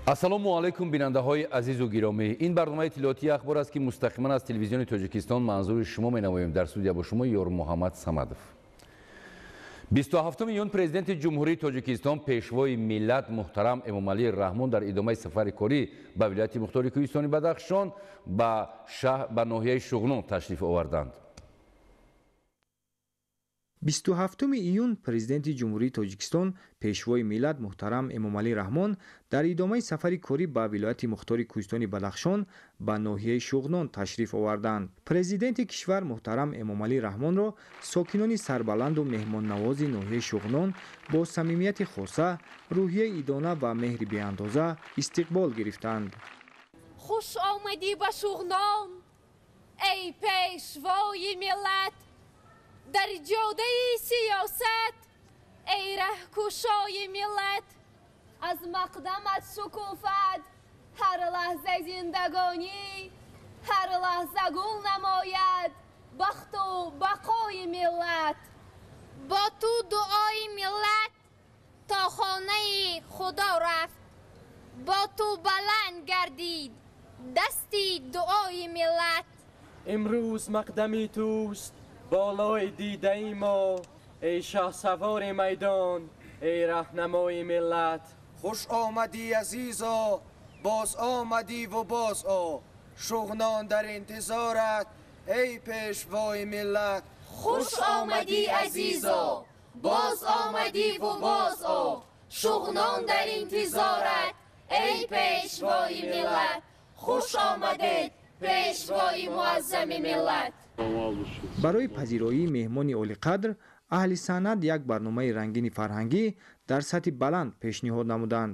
Ассалому алайкум, бинандаҳои азизу гиромӣ. Ин барномаи иттилоотии ахбор аст, ки мустақиман аз телевизиони Тоҷикистон манзури шумо менамоем. Дар студия бо шумо Ёр Муҳаммад Самадов. 27 июн президенти Ҷумҳурии Тоҷикистон, пешвои миллат муҳтарам Эмомалӣ Раҳмон дар идомаи сафари корӣ ба вилояти мухтори Кӯҳистони Бадахшон ба ноҳияи Шуғнон ташриф оварданд. 27 июн президенти Ҷумҳурии Тоҷикистон, пешвои миллат муҳтарам Эмомалӣ Раҳмон дар идомаи сафари корӣ ба вилояти мухтори Кӯҳистони Бадахшон ба ноҳияи Шуғнон ташриф оварданд. Президенти кишвар муҳтарам Эмомалӣ Раҳмонро сокинони сарбаланду меҳмоннавози ноҳияи Шуғнон бо самимияти хоса, рӯҳияи идона ва меҳри беандоза истиқбол гирифтанд. Хуш омадӣ ба Шуғнон, эй пешвои миллат, дар ҷодаи сиёсат, эй раҳкушои миллат. Аз мақдамат шукуфад ҳар лаҳза зиндагонӣ, ҳар лаҳза гул намояд бахту бақои миллат. Бо ту дуои миллат то хонаи худо рафт, бо ту баланд гардид дасти дуои миллат. Имрӯз мақдами туст болои дидаи мо, эй шаҳсавори майдон, эй раҳнамои миллат. Хуш омадӣ, азизо, боз омадиву боз о, Шуғнон дар интизорат, эй пешвои миллат. Хуш омадӣ, азизо, боз омадиву боз о, Шуғнон дар интизорат, эй пешвои миллат. Хуш омадед, пешвои муаззами миллат. Барои пазироии меҳмони олиқадр аҳли санъат як барномаи рангини фарҳангӣ дар сатҳи баланд пешниҳод намуданд.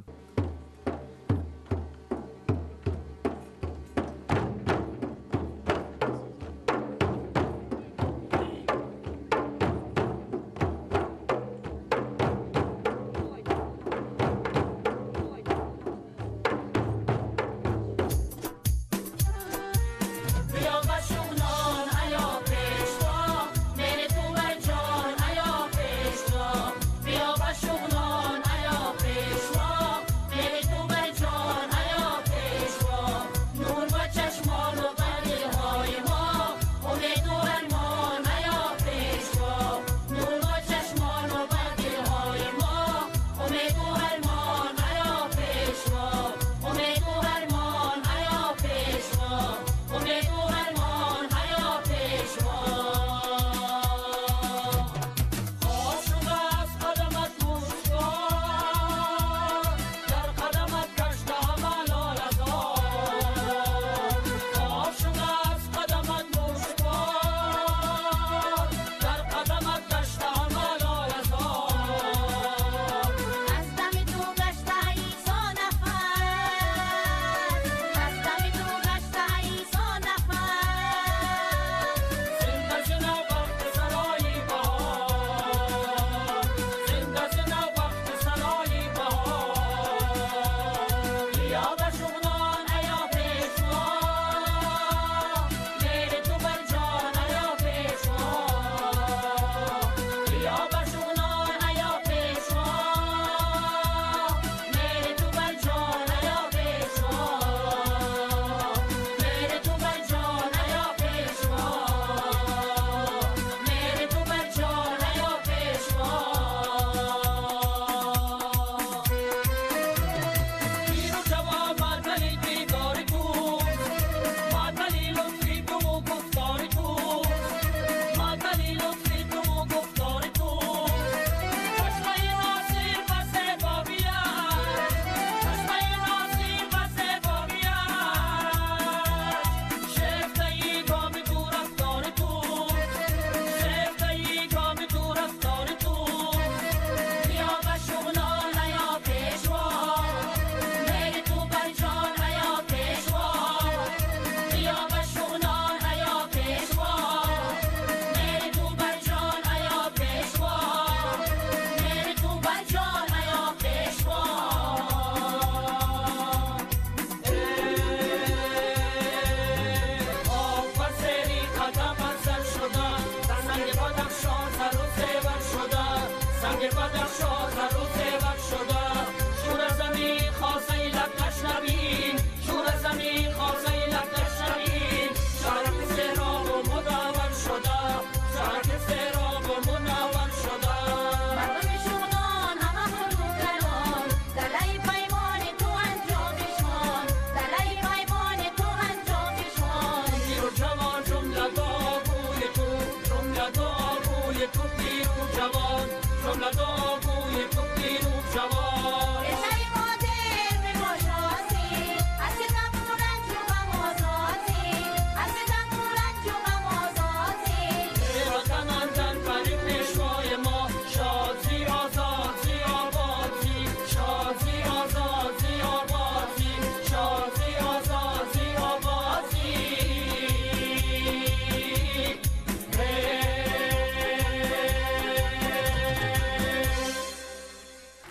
Санги Бадахшон зар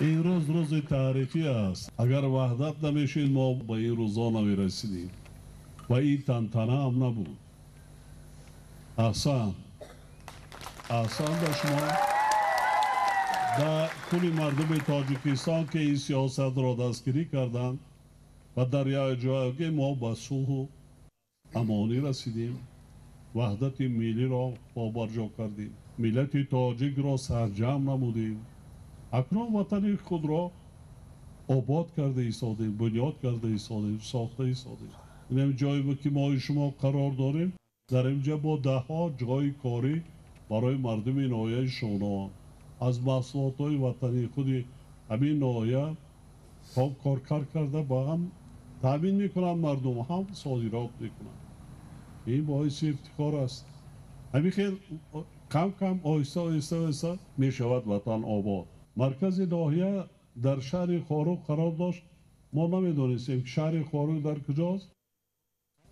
Ин рӯз рӯзи таърихӣ аст. Агар ваҳдат намешид, мо ба ин рӯзо намерасидем ва ин тантана ҳам набуд. Аҳсан, аҳсан ба шумо, ба кулли мардуми Тоҷикистон, ки ин сиёсатро дастгирӣ карданд ва дар як ҷойге мо ба сулҳу амонӣ расидем, ваҳдати миллиро побарҷо кардем, миллати тоҷикро сарҷамъ намудем. Акнун ватани худро обод карда истодем, бунёд карда истодем, сохта истодем. Ин ҷое ки мо шумо қарор дорем, дар инҷа бо даҳҳо ҷойи корӣ барои мардуми ноҳияи Шуғнон аз маҳсулотҳои ватании худи ҳамин ноҳия хоб коркар карда ба ҳам таъмин мекунанд, мардум ҳам содирот мекунанд. Ин боиси ифтихор аст. Ҳамин хел кам кам оҳиста оҳиста оҳиста мешавад ватан обод. Маркази ноҳия дар шаҳри Хоруғ қарор дошт. Мо намедонистем, ки шаҳри Хоруғ дар куҷост,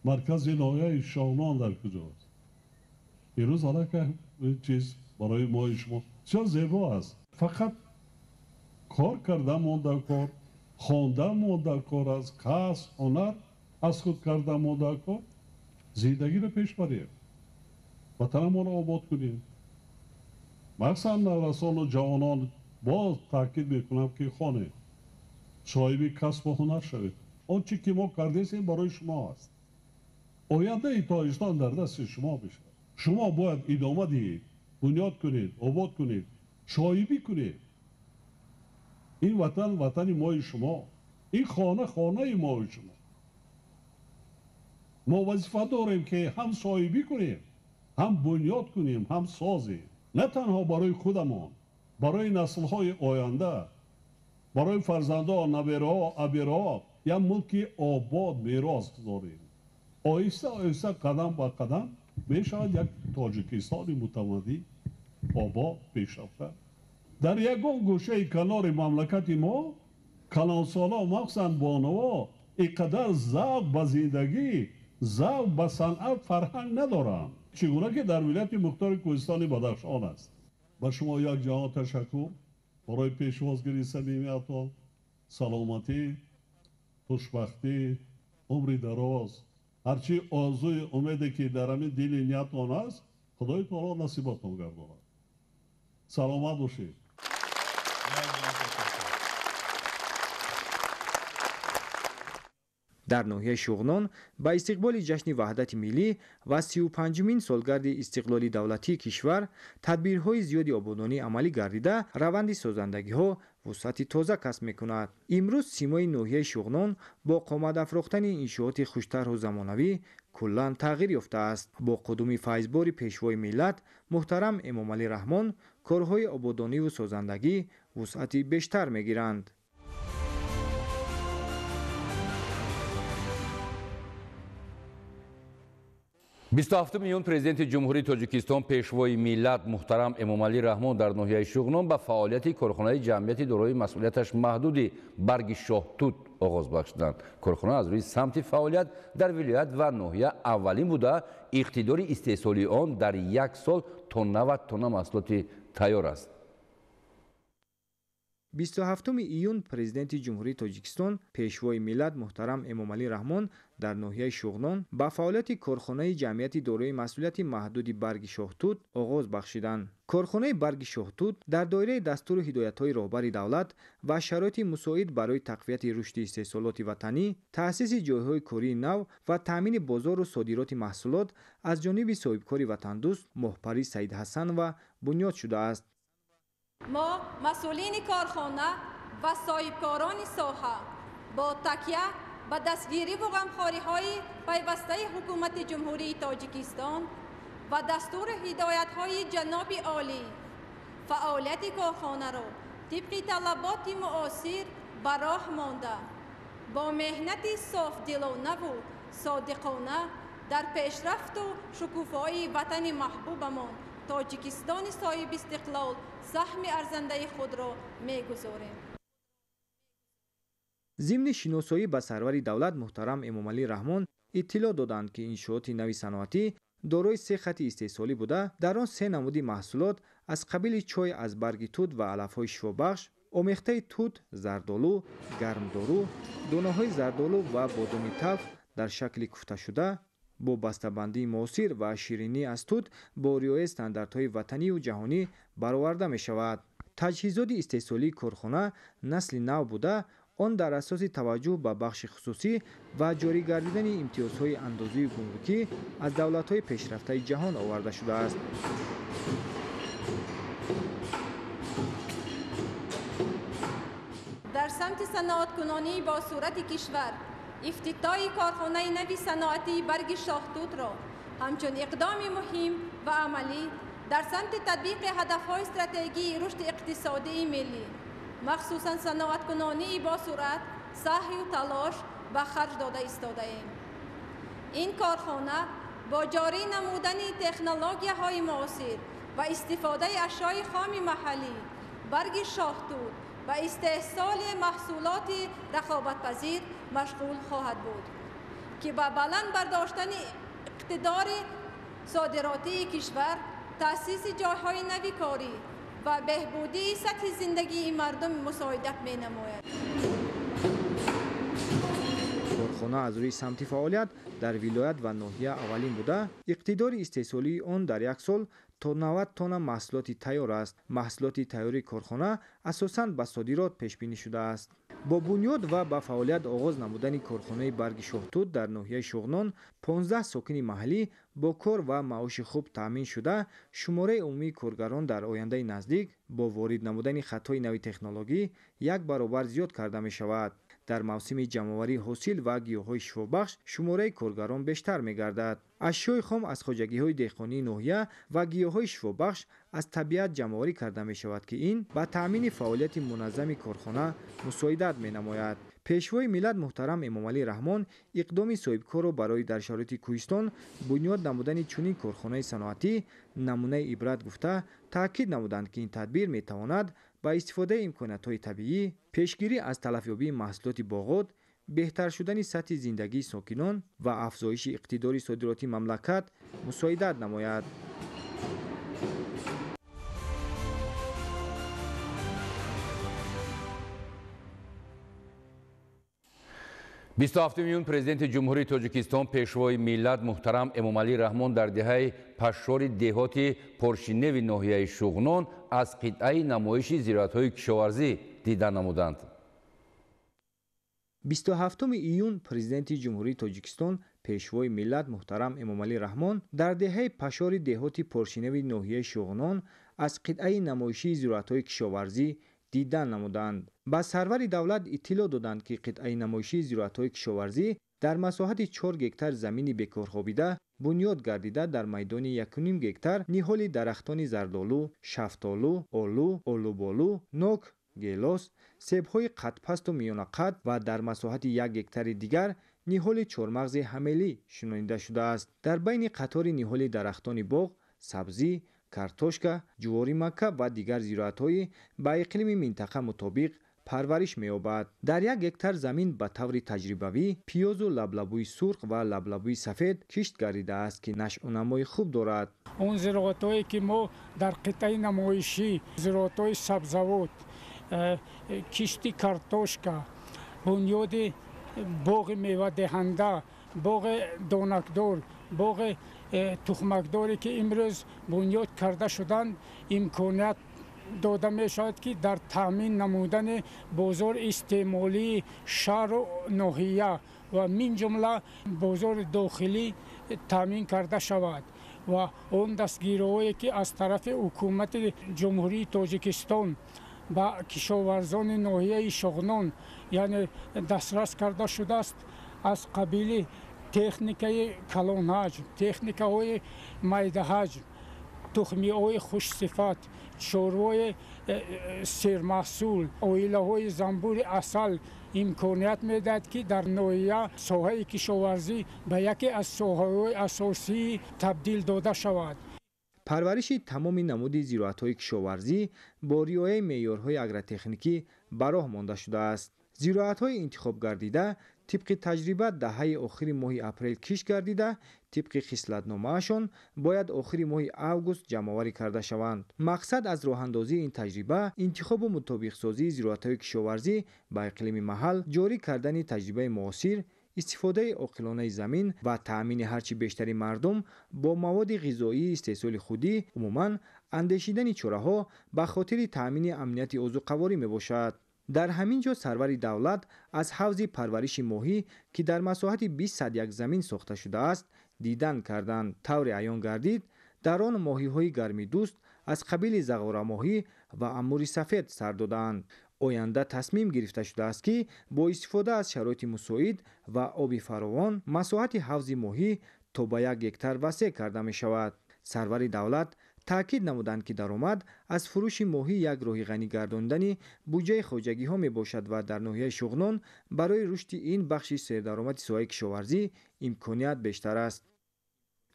маркази ноҳияи Шуғнон дар куҷост. Имрӯз аллакай ин чиз барои мои шумо бисёр зебо аст. Фақат кор кардан монда кор, хондан монда кор аст, касб, ҳунар аз худ кардан монда кор, зиндагиро пеш барем, ватанамонро обод кунем. Махсусан наврасону ҷавонон боз таъкид мекунам, ки хонед, соҳиби касбу ҳунар шавед. Он чи ки мо кардесем барои шумо аст. Ояндаи Тоҷикистон дар дасти шумо мешавад. Шумо бояд идома диҳед, бунёд кунед, обод кунед, соҳибӣ кунед. Ин ватан ватани мои шумо, ин хона хонаи мои шумо. Мо вазифа дорем, ки ҳам соҳибӣ кунем, ҳам бунёд кунем, ҳам созем. На танҳо барои худамон, барои наслҳои оянда, барои фарзандон, набераҳо, абераҳо як мулки обод мерос гузорем. Оҳиста оҳиста, қадам ба қадам мешавад як Тоҷикистони мутамаддин, обод, пешрафта. Дар ягон гӯшаи канори мамлакати мо калонсолон, махсусан бонуво, ин қадар завқ ба зиндагӣ, завқ ба санъат, фарҳанг надоранд, чӣ гуна ки дар вилояти мухтори Кӯҳистони Бадахшон аст. Ба шумо як ҷаҳон ташаккур барои пешвозгирии самимиятон, саломатӣ, хушбахтӣ, умри дароз. Ҳарчи орзуи умеде ки дар ҳамин дили ниятон аст, Худои таоло насибатон гардонад. Саломат бошед. Дар ноҳияи Шуғнон ба истиқболи ҷашни ваҳдати миллӣ ва 35-умин солгарди истиқлоли давлатии кишвар тадбирҳои зиёди ободонӣ амалӣ гардида, раванди созандагиҳо вусъати тоза касб мекунад. Имрӯз симои ноҳияи Шуғнон бо қомат афрохтани иншооти хуштарҳу замонавӣ куллан тағйир ёфтааст. Бо қудуми файзбори пешвои миллат муҳтарам Эмомалӣ Раҳмон корҳои ободониву созандагӣ вусъати бештар мегиранд. 27 июн президенти Ҷумҳурии Тоҷикистон, пешвои миллат муҳтарам Эмомалӣ Раҳмон дар ноҳияи Шуғнон ба фаъолияти корхонаи ҷамъияти дорои масъулияташ маҳдуди барги шоҳтут оғоз бахшиданд. Корхона аз рӯи самти фаъолият дар вилоят ва ноҳия аввалин буда, иқтидори истеҳсолии он дар як сол то 90 тонна маҳсулоти тайёр аст. 27 июн президенти Ҷумҳурии Тоҷикистон, пешвои миллат муҳтарам Эмомалӣ Раҳмон дар ноҳияи Шуғнон ба фаъолияти корхонаи ҷамъияти дорои масъулияти маҳдуди барги шоҳтут оғоз бахшиданд. Корхонаи барги шоҳтут дар доираи дастуру ҳидоятҳои роҳбари давлат ва шароити мусоид барои тақвияти рушди истеҳсолоти ватанӣ, таъсиси ҷойҳои кории нав ва таъмини бозору содироти маҳсулот аз ҷониби соҳибкори ватандӯст Моҳпарӣ Саидҳасанова бунёд шудааст. Мо масъулини корхона ва соҳибкорони соҳа бо такя ба дастгириву ғамхориҳои пайвастаи ҳукумати Ҷумҳурии Тоҷикистон ва дастуру ҳидоятҳои ҷаноби олӣ фаъолияти корхонаро тибқи талаботи муосир ба роҳ монда, бо меҳнати софдилонаву содиқона дар пешрафту шукуфоии ватани маҳбубамон Тоҷикистони соҳибистиқлол саҳми арзандаи худро мегузорем. Зимни шиносоӣ ба сарвари давлат муҳтарам Эмомалӣ Раҳмон иттилоъ доданд, ки иншооти нави саноатӣ дорои се хати истеҳсолӣ буда, дар он се намуди маҳсулот аз қабили чой аз барги тут ва алафҳои шифобахш, омехтаи тут, зардолу, гармдору, донаҳои зардолу ва бодоми талх дар шакли куфташуда бо бастабандии муосир ва ширинӣ аз тут бо риояи стандартҳои ватанию ҷаҳонӣ бароварда мешавад. Таҷҳизоти истеҳсолии корхона насли нав буда, он дар асоси таваҷҷӯҳ ба бахши хусусӣ ва ҷорӣ гардидани имтиёзҳои андозию гумрукӣ аз давлатҳои пешрафтаи ҷаҳон оварда шудааст. Дар самти саноаткунонӣ бо суръати кишвар ифтитоҳи корхонаи нави саноатии барги шоҳтутро ҳамчун иқдоми муҳим ва амалӣ дар самти татбиқи ҳадафҳои стратегии рушди иқтисодии миллӣ, махсусан саноаткунонии босуръат, саҳю талош ба харҷ дода истодаем. Ин корхона бо ҷорӣ намудани технологияҳои муосир ва истифодаи ашёи хоми маҳаллӣ, барги шоҳтут ва истеҳсоли маҳсулоти рақобатпазир машғул хоҳад буд, ки ба баланд бардоштани иқтидори содиротии кишвар, таъсиси ҷойҳои нави корӣ ва беҳбудии сатҳи зиндагии мардум мусоидат менамояд. Корхона аз рӯи самти фаъолият дар вилоят ва ноҳия аввалин буда, иқтидори истеҳсолии он дар як сол то 90 тонна маҳсулоти тайёр аст. Маҳсулоти тайёрии корхона асосан ба содирот пешбинӣ шудааст. Бо бунёд ва ба фаъолият оғоз намудани корхонаи барги шоҳтут дар ноҳияи Шуғнон 15 сокини маҳаллӣ бо кор ва маоши хуб таъмин шуда, шумораи умумии коргарон дар ояндаи наздик бо ворид намудани хатҳои нави технологӣ як баробар зиёд карда мешавад. Дар мавсими ҷамъоварии ҳосил ва гиёҳҳои шифобахш шумораи коргарон бештар мегардад. Ашёи хом аз хоҷагиҳои деҳқонии ноҳия ва гиёҳҳои шифобахш аз табиат ҷамъоварӣ карда мешавад, ки ин ба таъмини фаъолияти муназзами корхона мусоидат менамояд. Пешвои миллат муҳтарам Эмомалӣ Раҳмон иқдоми соҳибкорро барои дар шароити кӯҳистон бунёд намудани чунин корхонаи саноатӣ намунаи ибрат гуфта, таъкид намуданд, ки ин тадбир метавонад ба истифодаи имкониятҳои табиӣ, пешгирӣ аз талафёбии маҳсулоти боғот, беҳтар шудани сатҳи зиндагии сокинон ва афзоиши иқтидори содиротии мамлакат мусоидат намояд. Бисту ҳафтуми июн Президенти Ҷумҳурии Тоҷикистон, Пешвои миллат муҳтарам Эмомалӣ Раҳмон дар деҳаи Пашшори деҳоти Поршиневи ноҳияи Шуғнон аз қитъаи намоиши зироатҳои кишоварзӣ дида намуданд. 27 июн Президенти Ҷумҳурии Тоҷикистон, Пешвои миллат муҳтарам Эмомалӣ Раҳмон дар деҳаи Пашшори деҳоти Поршиневи ноҳияи Шуғнон аз қитъаи намоишии зироатҳои кишоварзӣ дидан намуданд. Ба сарвари давлат иттилоъ доданд, ки қитъаи намоишии зироатҳои кишоварзӣ дар масоҳати 4 гектар замини бекорхобида бунёд гардида, дар майдони 1,5 гектар ниҳоли дарахтони зардолу, шафтолу, олу, олуболу, нок, гелос, себҳои қадпасту миёнақад ва дар масоҳати 1 гектари дигар ниҳоли чормағзи ҳамелӣ шинонида шудааст. Дар байни қатори ниҳоли дарахтони боғ, сабзӣ, картошка, ҷувори макка ва дигар зироатҳои ба иқлими минтақа мутобиқ парвариш меёбад. Дар 1 гектар замин ба таври таҷрибавӣ пиёзу лаблабӯи сурх ва лаблабӯи сафед кишт гардидааст, ки нашъунамои хуб дорад. Он зироатҳое ки мо дар қитъаи намоишӣ, зироатҳои сабзавот, кишти картошка, бунёди боғи мевадиҳанда, боғи донакдор, боғи тухмакдоре ки имрӯз бунёд карда шуданд, имконият дода мешавад, ки дар таъмин намудани бозори истеъмолии шаҳру ноҳия ва мин ҷумла бозори дохилӣ таъмин карда шавад ва он дастгириҳое ки аз тарафи ҳукумати Ҷумҳурии Тоҷикистон ба кишоварзони ноҳияи Шуғнон яъне дастрас карда шудааст, аз қабили техникаи калонҳаҷм, техникаҳои майдаҳаҷм, тухмиҳои хушсифат, чорвои сермаҳсул, оилаҳои занбури асал имконият медиҳад, ки дар ноҳия соҳаи кишоварзӣ ба яке аз соҳаҳои асосӣ табдил дода шавад. Парвариши тамоми намуди зироатҳои кишоварзӣ бо риояи меъёрҳои агротехникӣ ба роҳ монда шудааст. Зироатҳои интихобгардида тибқи таҷриба даҳаи охири моҳи апрел кишт гардида, тибқи хислатномаашон бояд охири моҳи август ҷамъоварӣ карда шаванд. Мақсад аз роҳандозии ин таҷриба интихобу мутобиқсозии зироатҳои кишоварзӣ ба иқлими маҳал, ҷорӣ кардани таҷрибаи муосир, истифодаи оқилонаи замин ва таъмини ҳарчи бештари мардум бо маводи ғизоии истеҳсоли худӣ, умуман андешидани чораҳо ба хотири таъмини амнияти озуқаворӣ мебошад. Дар ҳамин ҷо сарвари давлат аз ҳавзи парвариши моҳӣ, ки дар масоҳати 20 як замин сохта шудааст, дидан карданд. Тавре аён гардид, дар он моҳиҳои гармидӯст аз қабили зағорамоҳӣ ва амури сафед сар додаанд. Оянда тасмим гирифта шудааст, ки бо истифода аз шароити мусоид ва оби фаровон масоҳати ҳавзи моҳӣ то ба 1 гектар васеъ карда мешавад. Сарвари давлат таъкид намуданд, ки даромад аз фурӯши моҳӣ як роҳи ғанӣ гардондани буҷаи хоҷагиҳо мебошад ва дар ноҳияи Шуғнон барои рушди ин бахши сердаромади соҳаи кишоварзӣ имконият бештар аст.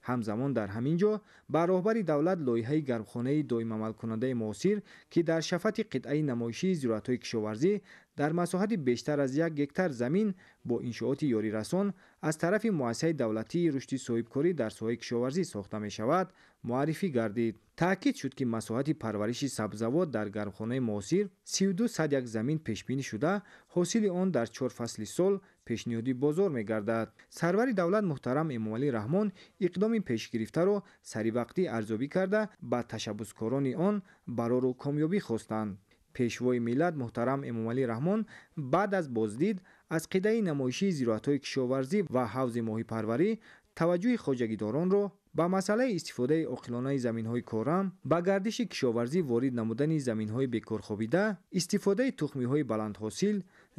Ҳамзамон дар ҳамин ҷо ба роҳбари давлат лоиҳаи гармхонаи доимамалкунандаи муосир, ки дар шафати қитъаи намоишии зироатҳои кишоварзӣ дар масоҳати бештар аз 1 гектар замин бо иншооти ёрирасон аз тарафи муассисаи давлатии рушди соҳибкорӣ дар соҳаи кишоварзӣ сохта мешавад, муаррифӣ гардид. Таъкид шуд, ки масоҳати парвариши сабзавот дар гармхонаи муосир 32 як замин пешбинӣ шуда, ҳосили он дар чор фасли сол пешниҳоди бозор мегардад. Сарвари давлат муҳтарам Эмомалӣ Раҳмон иқдоми пешгирифтаро саривақтӣ арзёбӣ карда, ба ташаббускорони он барору комёбӣ хостанд. Пешвои миллат муҳтарам Эмомалӣ Раҳмон баъд аз боздид аз қитъаи намоишии зироатҳои кишоварзӣ ва ҳавзи моҳипарварӣ таваҷҷӯҳи хоҷагидоронро ба масъалаи истифодаи оқилонаи заминҳои корам, ба гардиши кишоварзӣ ворид намудани заминҳои бекорхобида, истифодаи тухмиҳои баландҳосил,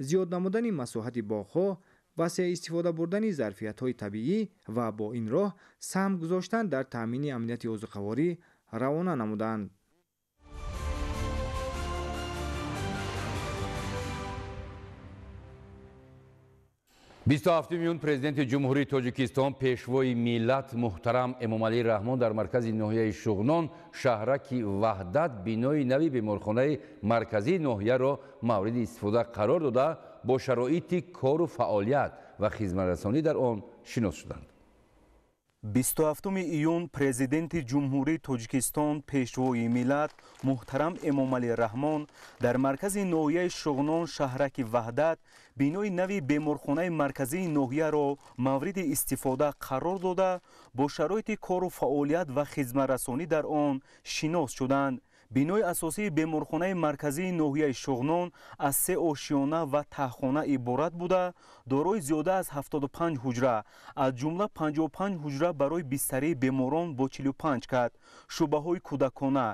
зиёд намудани масоҳати боғҳо, васеъ истифода бурдани зарфиятҳои табиӣ ва бо ин роҳ саҳм гузоштан дар таъмини амнияти озуқаворӣ равона намуданд. 27 июн Президенти Ҷумҳурии Тоҷикистон, Пешвои миллат муҳтарам Эмомалӣ Раҳмон дар маркази ноҳияи Шуғнон, шаҳраки Ваҳдат, бинои нави беморхонаи марказии ноҳияро мавриди истифода қарор дода, бо шароити кору фаъолият ва хизматрасонӣ дар он шинос шуданд. 27 июн Президенти Ҷумҳурии Тоҷикистон, Пешвои миллат муҳтарам Эмомалӣ Раҳмон дар маркази ноҳияи Шуғнон, шаҳраки Ваҳдат, бинои нави беморхонаи марказии ноҳияро мавриди истифода қарор дода, бо шароити кору фаъолият ва хизматрасонӣ дар он шинос шуданд. Бинои асосии беморхонаи марказии ноҳияи Шуғнон аз се ошиёна ва таҳхона иборат буда, дорои зиёда аз 75 ҳуҷра, аз ҷумла 55 ҳуҷра барои бистарии беморон бо 45 кат, шӯъбаҳои кӯдакона,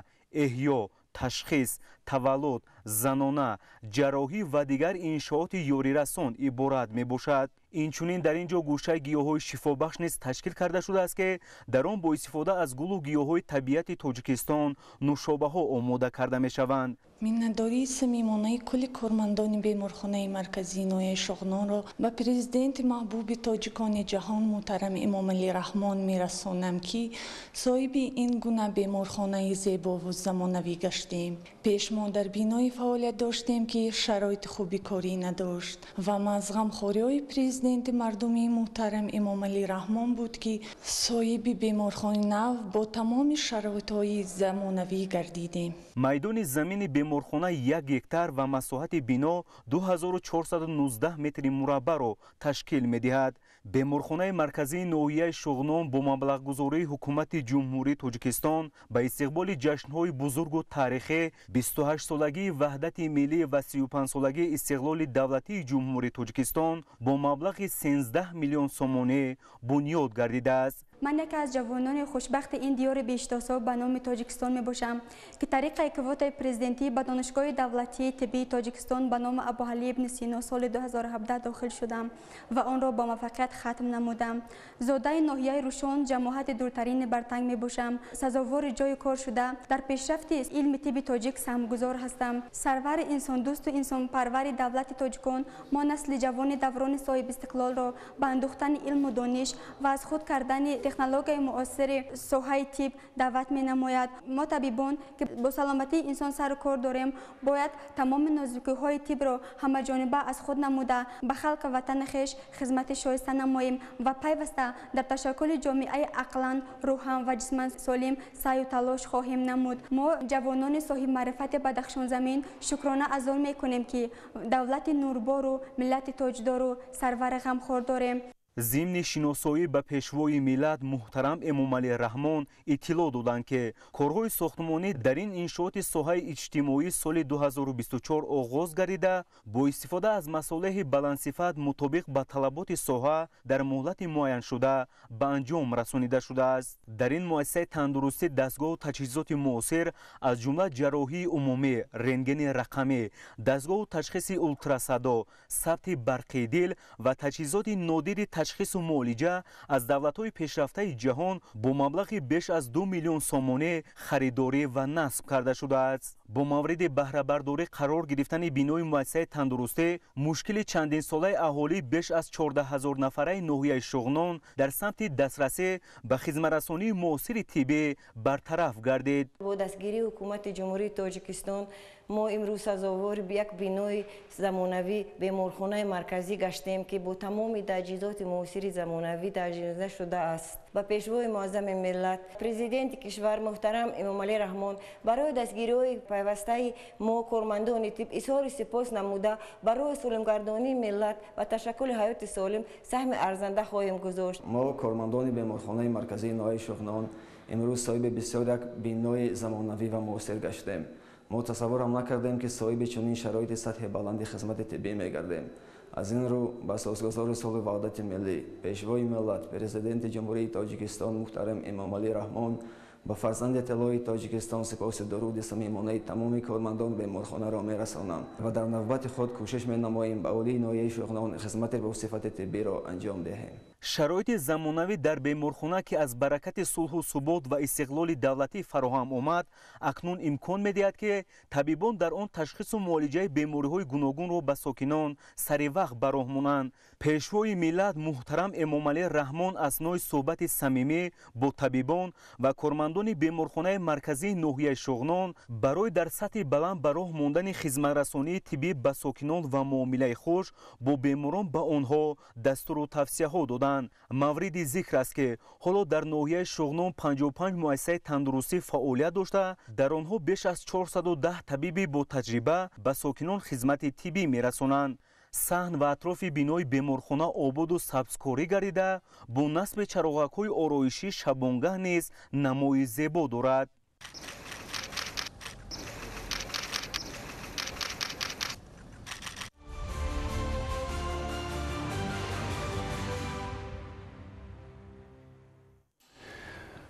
эҳё, ташхис, таваллуд, занона, ҷарроҳӣ ва дигар иншооти ёрирасон иборат мебошад. Инчунин дар ин ҷо гӯшаи гиёҳҳои шифобахш низ ташкил карда шудааст, ки дар он бо истифода аз гулу гиёҳҳои табиати Тоҷикистон нӯшобаҳо омода карда мешаванд. Миннатдории самимонаи кулли кормандони беморхонаи марказии ноҳияи Шуғнонро ба президенти маҳбуби тоҷикони ҷаҳон муҳтарам Эмомалӣ Раҳмон мерасонам, ки соҳиби ин гуна беморхонаи зебову замонавӣ гаштем. Пеш мо дар биное фаъолият доштем, ки шароити хуби корӣ надошт, ва аз ғамхориҳои президенти мардумии муҳтарам Эмомалӣ Раҳмон буд, ки соҳиби беморхонаи нав бо тамоми шароитҳои замонавӣ гардидем. Майдони замини беморхона 1 гектар ва масоҳати бино 2419 метри мураббаъро ташкил медиҳад. Беморхонаи марказии ноҳияи Шуғнон бо маблағгузории Ҳукумати Ҷумҳурии Тоҷикистон ба истиқболи ҷашнҳои бузургу таърихӣ, 28-солагии ваҳдати миллӣ ва 35-солагии истиқлоли давлатии Ҷумҳурии Тоҷикистон бо маблағи 13 миллион сомонӣ бунёд гардидааст. Ман яке аз ҷавонони хушбахти ин диёри биҳиштосо ба номи Тоҷикистон мебошам, ки тариқаи квотаи президентӣ ба Донишгоҳи давлатии тиббии Тоҷикистон ба номи Абуалӣ ибни Сино соли 2017 дохил шудам ва онро бо муваффақият хатм намудам. Зодаи ноҳияи Рушон, ҷамоҳати дуртарини Бартанг мебошам. Сазовори ҷойи кор шуда, дар пешрафти илми тибби тоҷик саҳмгузор ҳастам. Сарвари инсондӯсту инсонпарвари давлати тоҷикон мо, насли ҷавони даврони соҳибистиқлолро, ба андӯхтани илму дониш ва аз худ кардани технологияи муосири соҳаи тиб даъват менамояд. Мо табибон, ки бо саломатии инсон сару кор дорем, бояд тамоми нозукиҳои тибро ҳамаҷониба аз худ намуда, ба халқи ватани хеш хизмати шоиста намоем ва пайваста дар ташаккули ҷомеаи ақлан, рӯҳан ва ҷисман солим саъю талош хоҳем намуд. Мо ҷавонони соҳибмаърифати Бадахшонзамин шукрона аз он мекунем, ки давлати нурбору миллати тоҷдору сарвари ғамхор дорем. Зимни шиносоӣ ба пешвои миллат муҳтарам Эмомалӣ Раҳмон иттилоъ доданд, ки корҳои сохтмонӣ дар ин иншооти соҳаи иҷтимоӣ соли 2024 оғоз гардида, бо истифода аз масолеҳи баландсифат мутобиқ ба талаботи соҳа дар муҳлати муайяншуда ба анҷом расонида шудааст. Дар ин муассисаи тандурустӣ дастгоҳу таҷҳизоти муосир, аз ҷумла ҷарроҳии умумӣ, рентгени рақамӣ, дастгоҳу ташхиси ултрасадо, сабти барқии дил ва таҷҳизоти нодири ташхису муолиҷа аз давлатҳои пешрафтаи ҷаҳон бо маблағи беш аз 2 миллион сомонӣ харидорӣ ва насб карда шудааст. Бо мавриди баҳрабардорӣ қарор гирифтани бинои муассисаи тандурустӣ мушкили чандинсолаи аҳолӣ беш аз 14 ҳазор нафараи ноҳияи Шуғнон дар самти дастрасӣ ба хизматрасонии муосири тиббӣ бартараф гардид. Бо дастгирии ҳукумати Ҷумҳурии Тоҷикистон мо имрӯз сазовори як бинои замонавӣ беморхонаи марказӣ гаштем, ки бо тамоми таҷҳизоти муосири замонавӣ таҷҳизонида шудааст. Ба пешвои муаззами миллат, президенти кишвар муҳтарам Эмомалӣ Раҳмон барои дастгириҳои пайвастаи мо кормандони тиб изҳори сипос намуда, барои солимгардонии миллат ва ташаккули ҳаёти солим саҳми арзанда хоҳем гузошт. Мо кормандони беморхонаи марказии ноҳияи Шуғнон имрӯз соҳиби бисёр як бинои замонавӣ ва муосир гаштем. Мо тасаввурам накардем, ки соҳиби чунин шароити сатҳи баланди хизмати тиббӣ мегардем. Аз ин рӯ ба асосгузори сулҳу ваҳдати миллӣ, пешвои миллат, президенти Ҷумҳурии Тоҷикистон муҳтарам Эмомалӣ Раҳмон, ба фарзанди тиллои Тоҷикистон сипоси дуруди самимонаи тамоми кормандон беморхонаро мерасонам ва дар навбати худ кӯшиш менамоем ба аҳолии ноҳияи Шуғнон хизмати бо сифати тиббиро анҷом диҳем. Шароити замонавӣ дар беморхона, ки аз баракати сулҳу субот ва истиқлоли давлатӣ фароҳам омад, акнун имкон медиҳад, ки табибон дар он ташхису муолиҷаи бемориҳои гуногунро ба сокинон сари вақт ба роҳ монанд. Пешвои миллат муҳтарам Эмомалӣ Раҳмон аснои суҳбати самимӣ бо табибон ва кормандони беморхонаи марказии ноҳияи Шуғнон барои дар сатҳи баланд ба роҳ мондани хизматрасонии тиббӣ ба сокинон ва муомилаи хуш бо беморон ба онҳо дастуру тавсияҳо доданд. Мавриди зикр аст, ки ҳоло дар ноҳияи Шуғнон 55 муассисаи тандурустӣ фаъолият дошта, дар онҳо беш аз 410 табиби бо таҷриба ба сокинон хизмати тиббӣ мерасонанд. Саҳн ва атрофи бинои беморхона ободу сабзкорӣ гардида, бо насби чароғакҳои ороишӣ шабонгаҳ низ намои зебо дорад.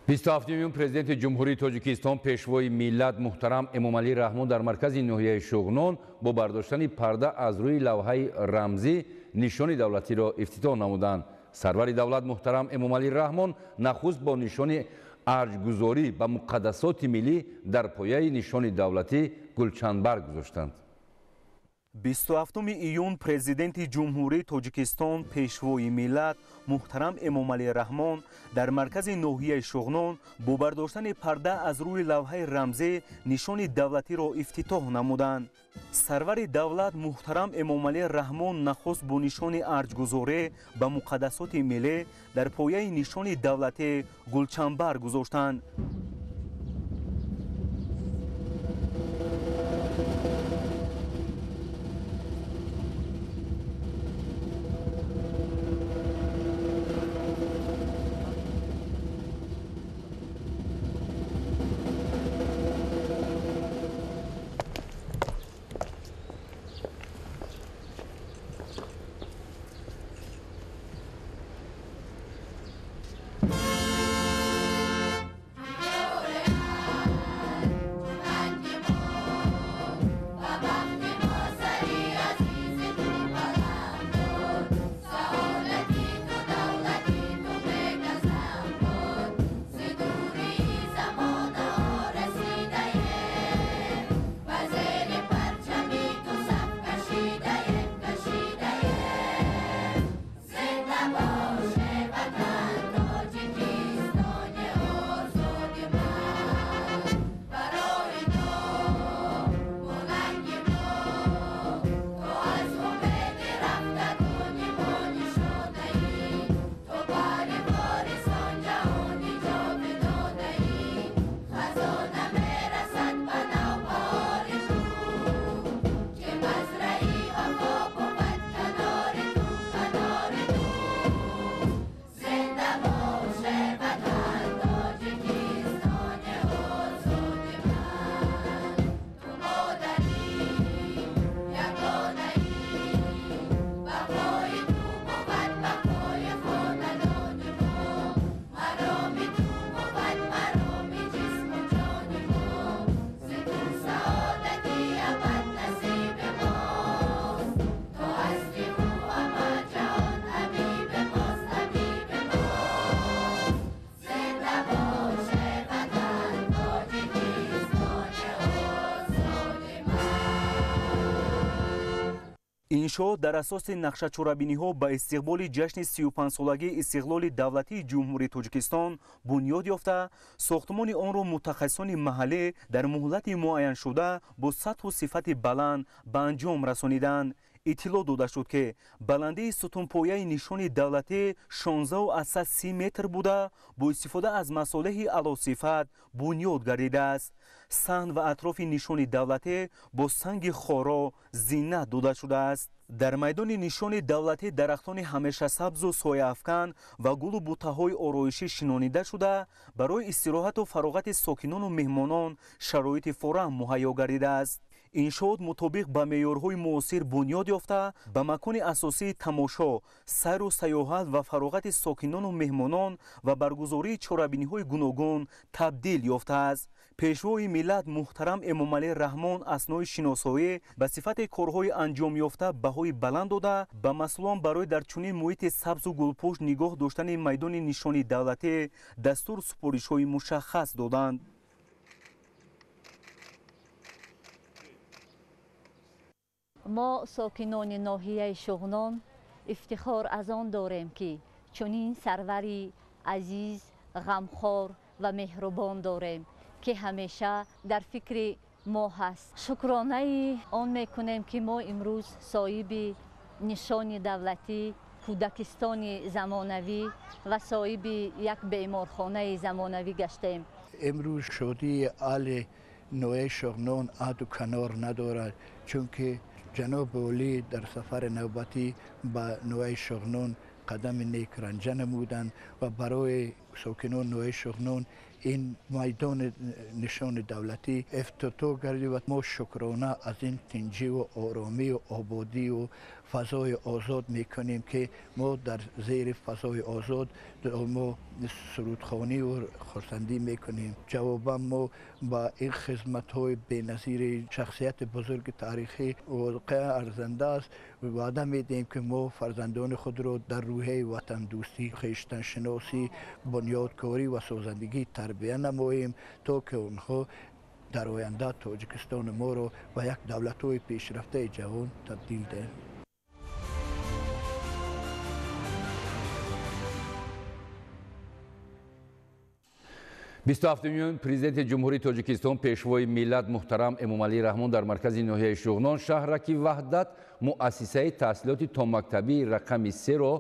Бисту ҳафтуми июн президенти Ҷумҳурии Тоҷикистон, пешвои миллат муҳтарам Эмомалӣ Раҳмон дар маркази ноҳияи Шуғнон бо бардоштани парда аз рӯи лавҳаи рамзӣ нишони давлатиро ифтитоҳ намуданд. Сарвари давлат муҳтарам Эмомалӣ Раҳмон нахуст бо нишони арҷгузорӣ ба муқаддасоти миллӣ дар пояи нишони давлатӣ гулчанбар гузоштанд. 27 июн президенти Ҷумҳурии Тоҷикистон, пешвои миллат муҳтарам Эмомалӣ Раҳмон дар маркази ноҳияи Шуғнон бо бардоштани парда аз рӯи лавҳаи рамзӣ нишони давлатиро ифтитоҳ намуданд. Сарвари давлат муҳтарам Эмомалӣ Раҳмон нахуст бо нишони арҷгузорӣ ба муқаддасоти миллӣ дар пояи нишони давлатӣ гулчанбар гузоштанд. Иншоот дар асоси нақшачорабиниҳо ба истиқболи ҷашни 35-солагии истиқлоли давлатии Ҷумҳурии Тоҷикистон бунёд ёфта, сохтмони онро мутахассисони маҳаллӣ дар муҳлати муайяншуда бо сатҳу сифати баланд ба анҷом расониданд. Иттилоъ дода шуд, ки баландии сутунпояи нишони давлатӣ 16,30 метр буда, бо истифода аз масолеҳи аълосифат бунёд гардидааст. Саҳн ва атрофи нишони давлатӣ бо санги хоро зинат дода шудааст. Дар майдони нишони давлатӣ дарахтони ҳамешасабзу сояафкан ва гулу бутаҳои ороишӣ шинонида шуда, барои истироҳату фароғати сокинону меҳмонон шароити фораҳм муҳайё гардидааст. Иншоот мутобиқ ба меъёрҳои муосир бунёд ёфта, ба макони асосии тамошо, сайру сайёҳат ва фароғати сокинону меҳмонон ва баргузории чорабиниҳои гуногун табдил ёфтааст. Пешвои миллат муҳтарам Эмомалӣ Раҳмон аснои шиносоӣ ба сифати корҳои анҷомёфта баҳои баланд дода, ба масъулон барои дар чунин муҳити сабзу гулпӯш нигоҳ доштани майдони нишони давлатӣ дастуру супоришҳои мушаххас доданд. Мо сокинони ноҳияи Шуғнон ифтихор аз он дорем, ки чунин сарвари азиз, ғамхор ва меҳрубон дорем, ки ҳамеша дар фикри мо ҳаст. Шукронаи он мекунем, ки мо имрӯз соҳиби нишони давлатӣ, кӯдакистони замонавӣ ва соҳиби як беморхонаи замонавӣ гаштем. Имрӯз шодии аҳли ноҳияи Шуғнон аҳду канор надорад, чунки ҷаноби олӣ дар сафари навбатӣ ба ноҳияи Шуғнон қадами нек ранҷа намуданд ва барои сокинони ноҳияи Шуғнон ин майдони нишони давлатӣ ифтитоҳ гардид ва мо шукрона аз ин тинҷиву оромию ободию фазои озод мекунем, ки мо дар зери фазои озод мо сурудхонию хурсандӣ мекунем. Ҷавобан мо ба ин хизматҳои беназири шахсияти бузурги таърихӣ воқеан арзанда аст. Ваъда медиҳем, ки мо фарзандони худро дар рӯҳияи ватандӯстӣ, хештаншиносӣ, бунёдкорӣ ва созандагӣ тарбия намоем, то ки онҳо дар оянда Тоҷикистони моро ба як давлатҳои пешрафтаи ҷаҳон табдил диҳанд. 27 июн Президенти Ҷумҳурии Тоҷикистон, Пешвои миллат муҳтарам Эмомалӣ Раҳмон дар маркази ноҳияи Шуғнон, шаҳраки Ваҳдат, муассисаи таҳсилоти томактабии рақами 3-ро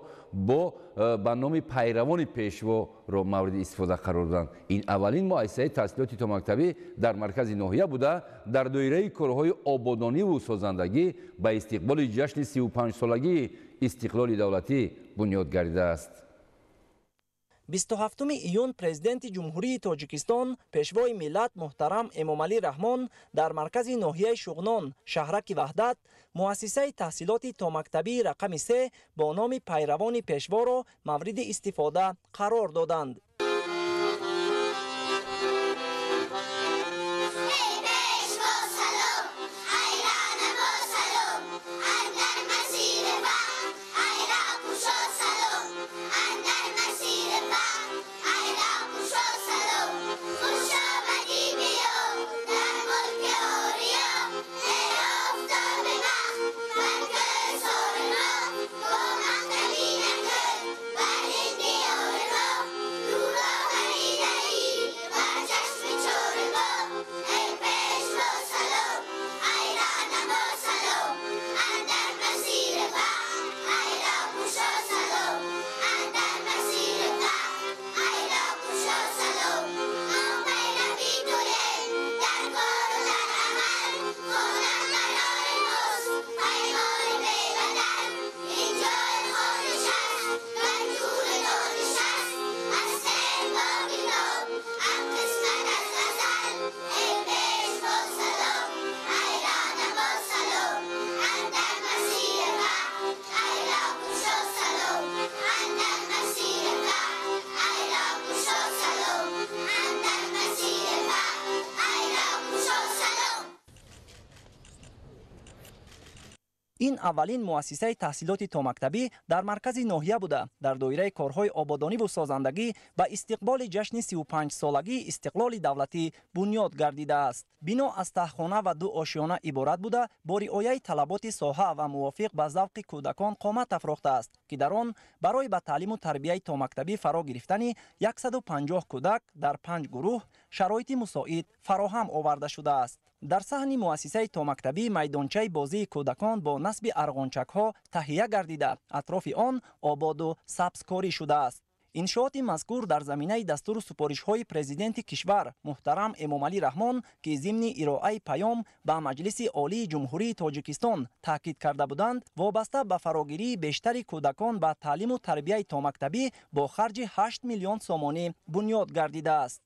ба номи пайравони пешворо мавриди истифода қарор доданд. Ин аввалин муассисаи таҳсилоти томактабӣ дар маркази ноҳия буда, дар доираи корҳои ободониву созандагӣ ба истиқболи ҷашни 35-солагии истиқлоли давлатӣ бунёд гардидааст. 27 июн Президенти Ҷумҳурии Тоҷикистон, Пешвои миллат муҳтарам Эмомалӣ Раҳмон дар маркази ноҳияи Шуғнон, шаҳраки Ваҳдат, муассисаи таҳсилоти томактабии рақами 3 бо номи пайравони пешворо мавриди истифода қарор доданд. Ин аввалин муассисаи таҳсилоти томактабӣ дар маркази ноҳия буда, дар доираи корҳои ободониву созандагӣ ба истиқболи ҷашни 35-солагии истиқлоли давлатӣ бунёд гардидааст. Бино аз таҳхона ва ду ошёна иборат буда, бо риояи талаботи соҳа ва мувофиқ ба завқи кӯдакон қомат афрохтааст, ки дар он барои ба таълиму тарбияи томактабӣ фаро гирифтани 150 кӯдак дар 5 гурӯҳ шароити мусоид фароҳам оварда шудааст. Дар саҳни муассисаи томактабӣ майдончаи бозии кӯдакон бо насби арғончакҳо таҳия гардида, атрофи он ободу сабзкорӣ шудааст. Иншооти мазкур дар заминаи дастуру супоришҳои президенти кишвар муҳтарам Эмомалӣ Раҳмон, ки зимни ироаи паём ба Маҷлиси Олии Ҷумҳурии Тоҷикистон таъкид карда буданд, вобаста ба фарогирии бештари кӯдакон ба таълиму тарбияи томактабӣ бо харҷи 8 миллион сомонӣ бунёд гардидааст.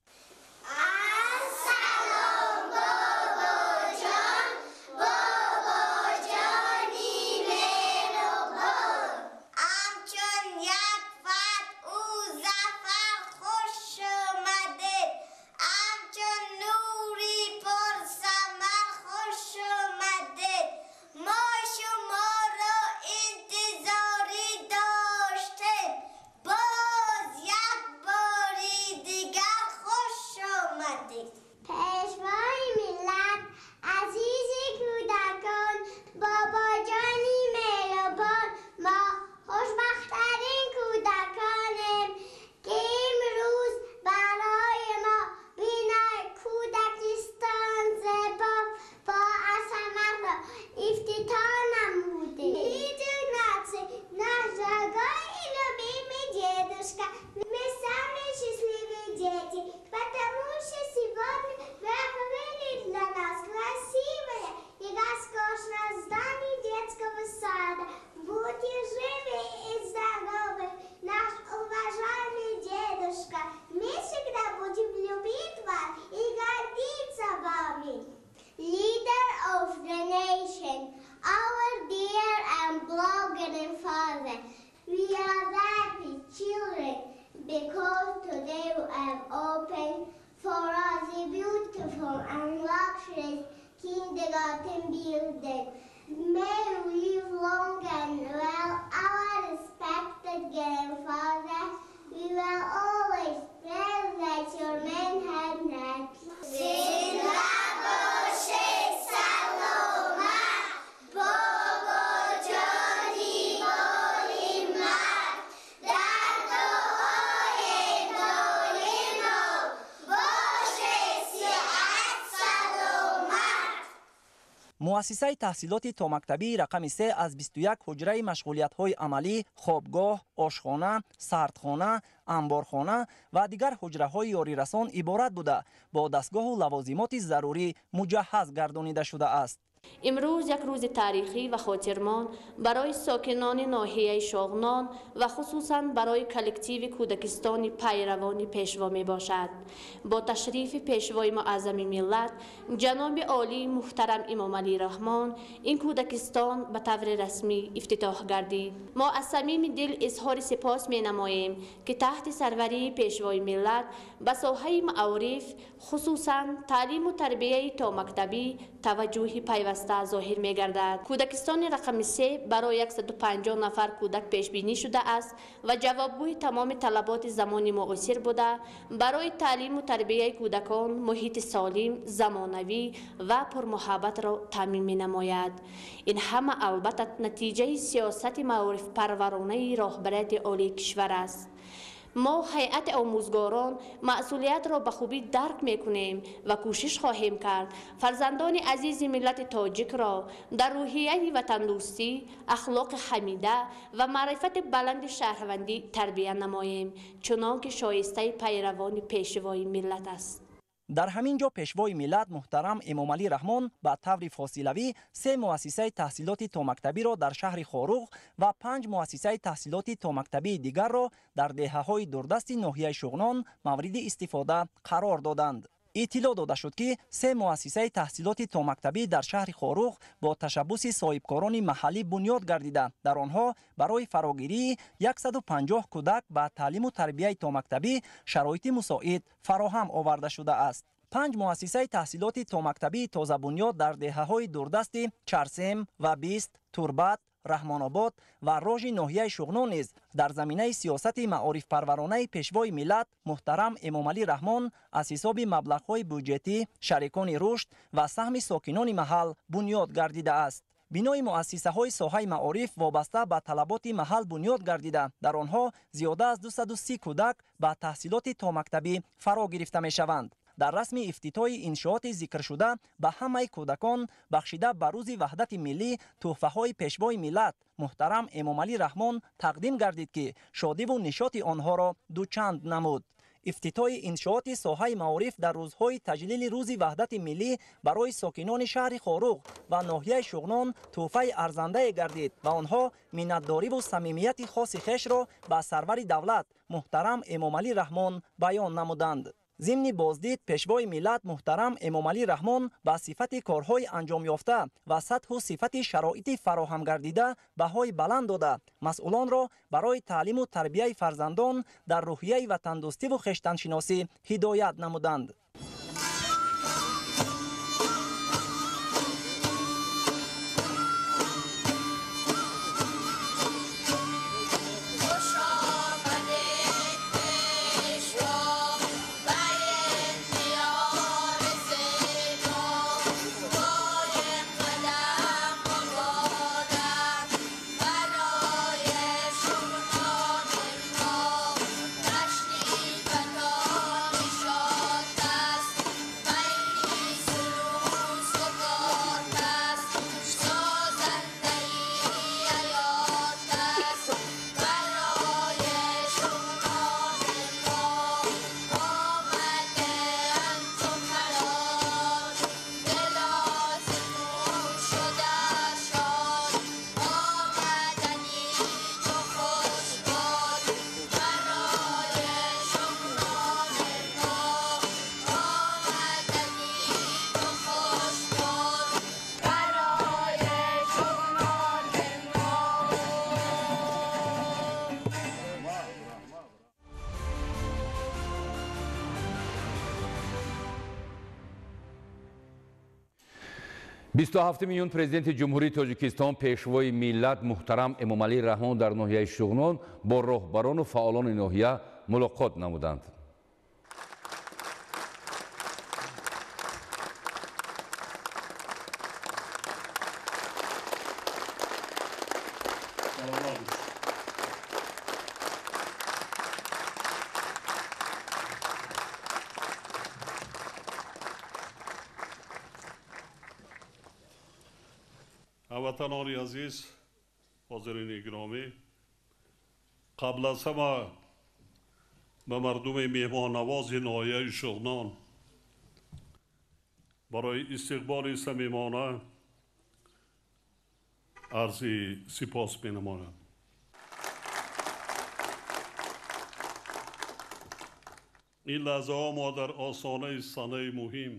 Муассисаи таҳсилоти томактабии рақами 3 аз 21 ҳуҷраи машғулиятҳои амалӣ, хобгоҳ, ошхона, сардхона, анборхона ва дигар ҳуҷраҳои ёрирасон иборат буда, бо дастгоҳу лавозимоти зарурӣ муҷаҳҳаз гардонида шудааст. Имрӯз як рӯзи таърихӣ ва хотирмон барои сокинони ноҳияи Шоғнон ва хусусан барои коллективи кӯдакистони пайравони пешво мебошад. Бо ташрифи пешвои муаззами миллат ҷаноби олии муҳтарам Эмомалӣ Раҳмон ин кӯдакистон ба таври расмӣ ифтитоҳ гардид. Мо аз самими дил изҳори сипос менамоем, ки таҳти сарварии пешвои миллат ба соҳаи маориф, хусусан таълиму тарбияи томактабӣ таваҷҷӯҳи пайваста зоҳир мегардад. Кӯдакистони рақами 3 барои 150 нафар кӯдак пешбинӣ шудааст ва ҷавобгӯи тамоми талаботи замони муосир буда, барои таълиму тарбияи кӯдакон муҳити солим, замонавӣ ва пурмуҳаббатро таъмин менамояд. Ин ҳама албатта натиҷаи сиёсати маорифпарваронаи роҳбарияти олии кишвар аст. Мо ҳайати омӯзгорон масъулиятро ба хубӣ дарк мекунем ва кӯшиш хоҳем кард фарзандони азизи миллати тоҷикро дар рӯҳияи ватандӯстӣ, ахлоқи ҳамида ва маърифати баланди шаҳрвандӣ тарбия намоем, чунон ки шоистаи пайравони пешвои миллат аст. Дар ҳамин ҷо пешвои миллат муҳтарам Эмомалӣ Раҳмон ба таври фосилавӣ 3 муассисаи таҳсилоти томактабиро дар шаҳри Хоруғ ва 5 муассисаи таҳсилоти томактабии дигарро дар деҳаҳои дурдасти ноҳияи Шуғнон мавриди истифода қарор доданд. Иттилоъ дода шуд, ки 3 муассисаи таҳсилоти томактабӣ дар шаҳри Хоруғ бо ташаббуси соҳибкорони маҳаллӣ бунёд гардида, дар онҳо барои фарогирии 150 кӯдак ба таълиму тарбияи томактабӣ шароити мусоид фароҳам оварда шудааст. 5 муассисаи таҳсилоти томактабии тозабунёд дар деҳаҳои дурдасти Чарсем ва Бист, Турбат, Раҳмонобод ва Рожи ноҳияи Шуғнон низ дар заминаи сиёсати маорифпарваронаи Пешвои миллат муҳтарам Эмомалӣ Раҳмон аз ҳисоби маблағҳои буҷетӣ, шарикони рушд ва саҳми сокинони маҳал бунёд гардидааст. Бинои муассисаҳои соҳаи маориф вобаста ба талаботи маҳал бунёд гардида, дар онҳо зиёда аз 230 кӯдак ба таҳсилоти томактабӣ фаро гирифта мешаванд. Дар расми ифтитоҳи иншооти зикршуда ба ҳамаи кӯдакон бахшида ба рӯзи ваҳдати миллӣ тӯҳфаҳои Пешвои миллат муҳтарам Эмомалӣ Раҳмон тақдим гардид, ки шодиву нишоти онҳоро дучанд намуд. Ифтитоҳи иншооти соҳаи маориф дар рӯзҳои таҷлили рӯзи ваҳдати миллӣ барои сокинони шаҳри Хоруғ ва ноҳияи Шуғнон тӯҳфаи арзандае гардид ва онҳо миннатдориву самимияти хоси хешро ба сарвари давлат муҳтарам Эмомалӣ Раҳмон баён намуданд. Зимни боздид Пешвои миллат муҳтарам Эмомалӣ Раҳмон ба сифати корҳои анҷомёфта ва сатҳу сифати шароити фароҳамгардида баҳои баланд дода, масъулонро барои таълиму тарбияи фарзандон дар рӯҳияи ватандӯстиву хештаншиносӣ ҳидоят намуданд. Бисту ҳафтуми июн Президенти Ҷумҳурии Тоҷикистон Пешвои миллат муҳтарам Эмомалӣ Раҳмон дар ноҳияи Шуғнон бо роҳбарону фаъолони ноҳия мулоқот намуданд. ҳамватанони азиз, ҳозирини гиромӣ, қабл аз ҳама ба мардуми меҳмоннавози ноҳияи Шуғнон барои истиқболи самимона арзи сипос менамоям. Ин лаҳзаҳо мо дар остонаи санаи муҳим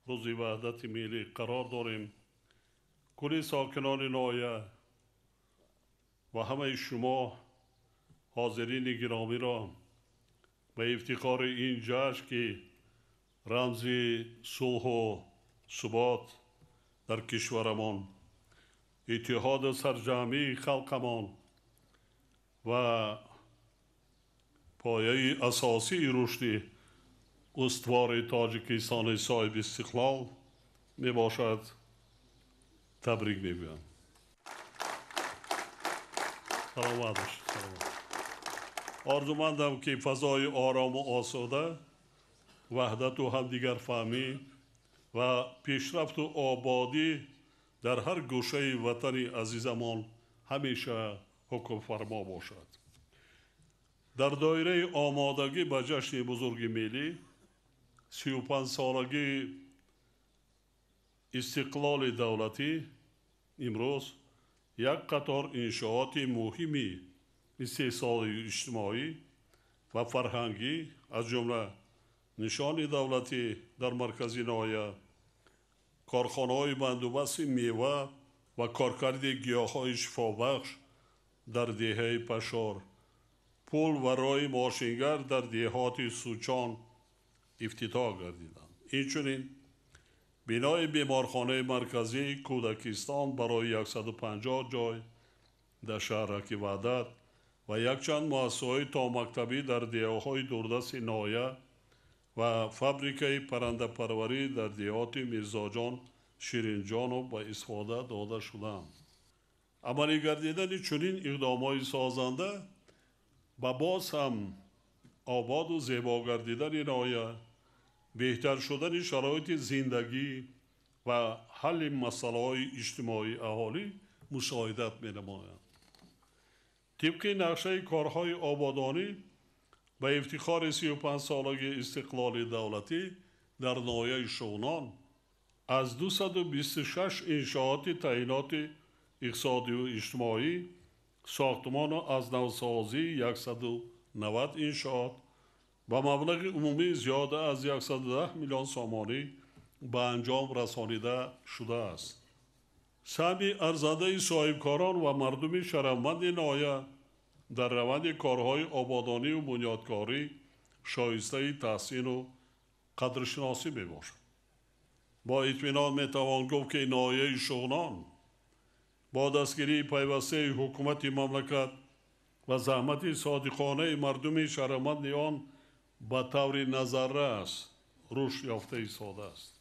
рӯзи ваҳдати миллӣ қарор дорем. Кулли сокинони ноҳия ва ҳамаи шумо ҳозирини гиромиро ба ифтихори ин ҷашн, ки рамзи сулҳу субот дар кишварамон, иттиҳоду сарҷамъии халқамон ва пояи асосии рушди устувори Тоҷикистони соҳиби истиқлол мебошад, табрик мегӯям. Саломат бошед. Орзумандам, ки фазои орому осуда, ваҳдату ҳамдигарфаҳмӣ ва пешрафту ободӣ дар ҳар гӯшаи ватани азизамон ҳамеша ҳукмфармо бошад. Дар доираи омодагӣ ба ҷашни бузурги миллӣ, 35-солагии истиқлоли давлатӣ, имрӯз як қатор иншооти муҳими истеҳсолии иҷтимоӣ ва фарҳангӣ, аз ҷумла нишони давлатӣ дар маркази ноҳия, корхонаҳои бандубасти мева ва коркарди гиёҳҳои шифобахш дар деҳаи Пашор, пул ва роҳи мошингар дар деҳоти Сучон ифтитоҳ гардиданд. Инчунин бинои беморхонаи марказии Кӯдакистон барои 150 ҷой дар шаҳраки Ваҳдат ва якчанд муассисаҳои томактабӣ дар деҳаҳои дурдасти ноҳия ва фабрикаи паррандапарварӣ дар деҳоти Мирзоҷон Ширинҷонов ба истифода дода шуданд. Амалӣ гардидани чунин иқдомҳои созанда ба боз ҳам ободу зебо гардидани ноҳия, беҳтар шудани шароити зиндагӣ ва ҳалли масъалаҳои иҷтимоии аҳолӣ мусоидат менамоянд. Тибқи нақшаи корҳои ободонӣ ба ифтихори 35-солагии истиқлоли давлатӣ дар ноҳияи Шуғнон аз 226 иншооти таъиноти иқтисодию иҷтимоӣ, сохтмону аз навсозии 190 иншоот ба маблағи умумии зиёда аз 110 миллион сомонӣ ба анҷом расонида шудааст. Саҳми арзандаи соҳибкорон ва мардуми шарафманди ноҳия дар раванди корҳои ободонию бунёдкорӣ шоистаи таҳсину қадршиносӣ мебошад. Бо итминон метавон гуфт, ки ноҳияи Шуғнон бо дастгирии пайвастаи ҳукумати мамлакат ва заҳмати содиқонаи мардуми шарафманди он ба таври назаррас рушд ёфта истодааст.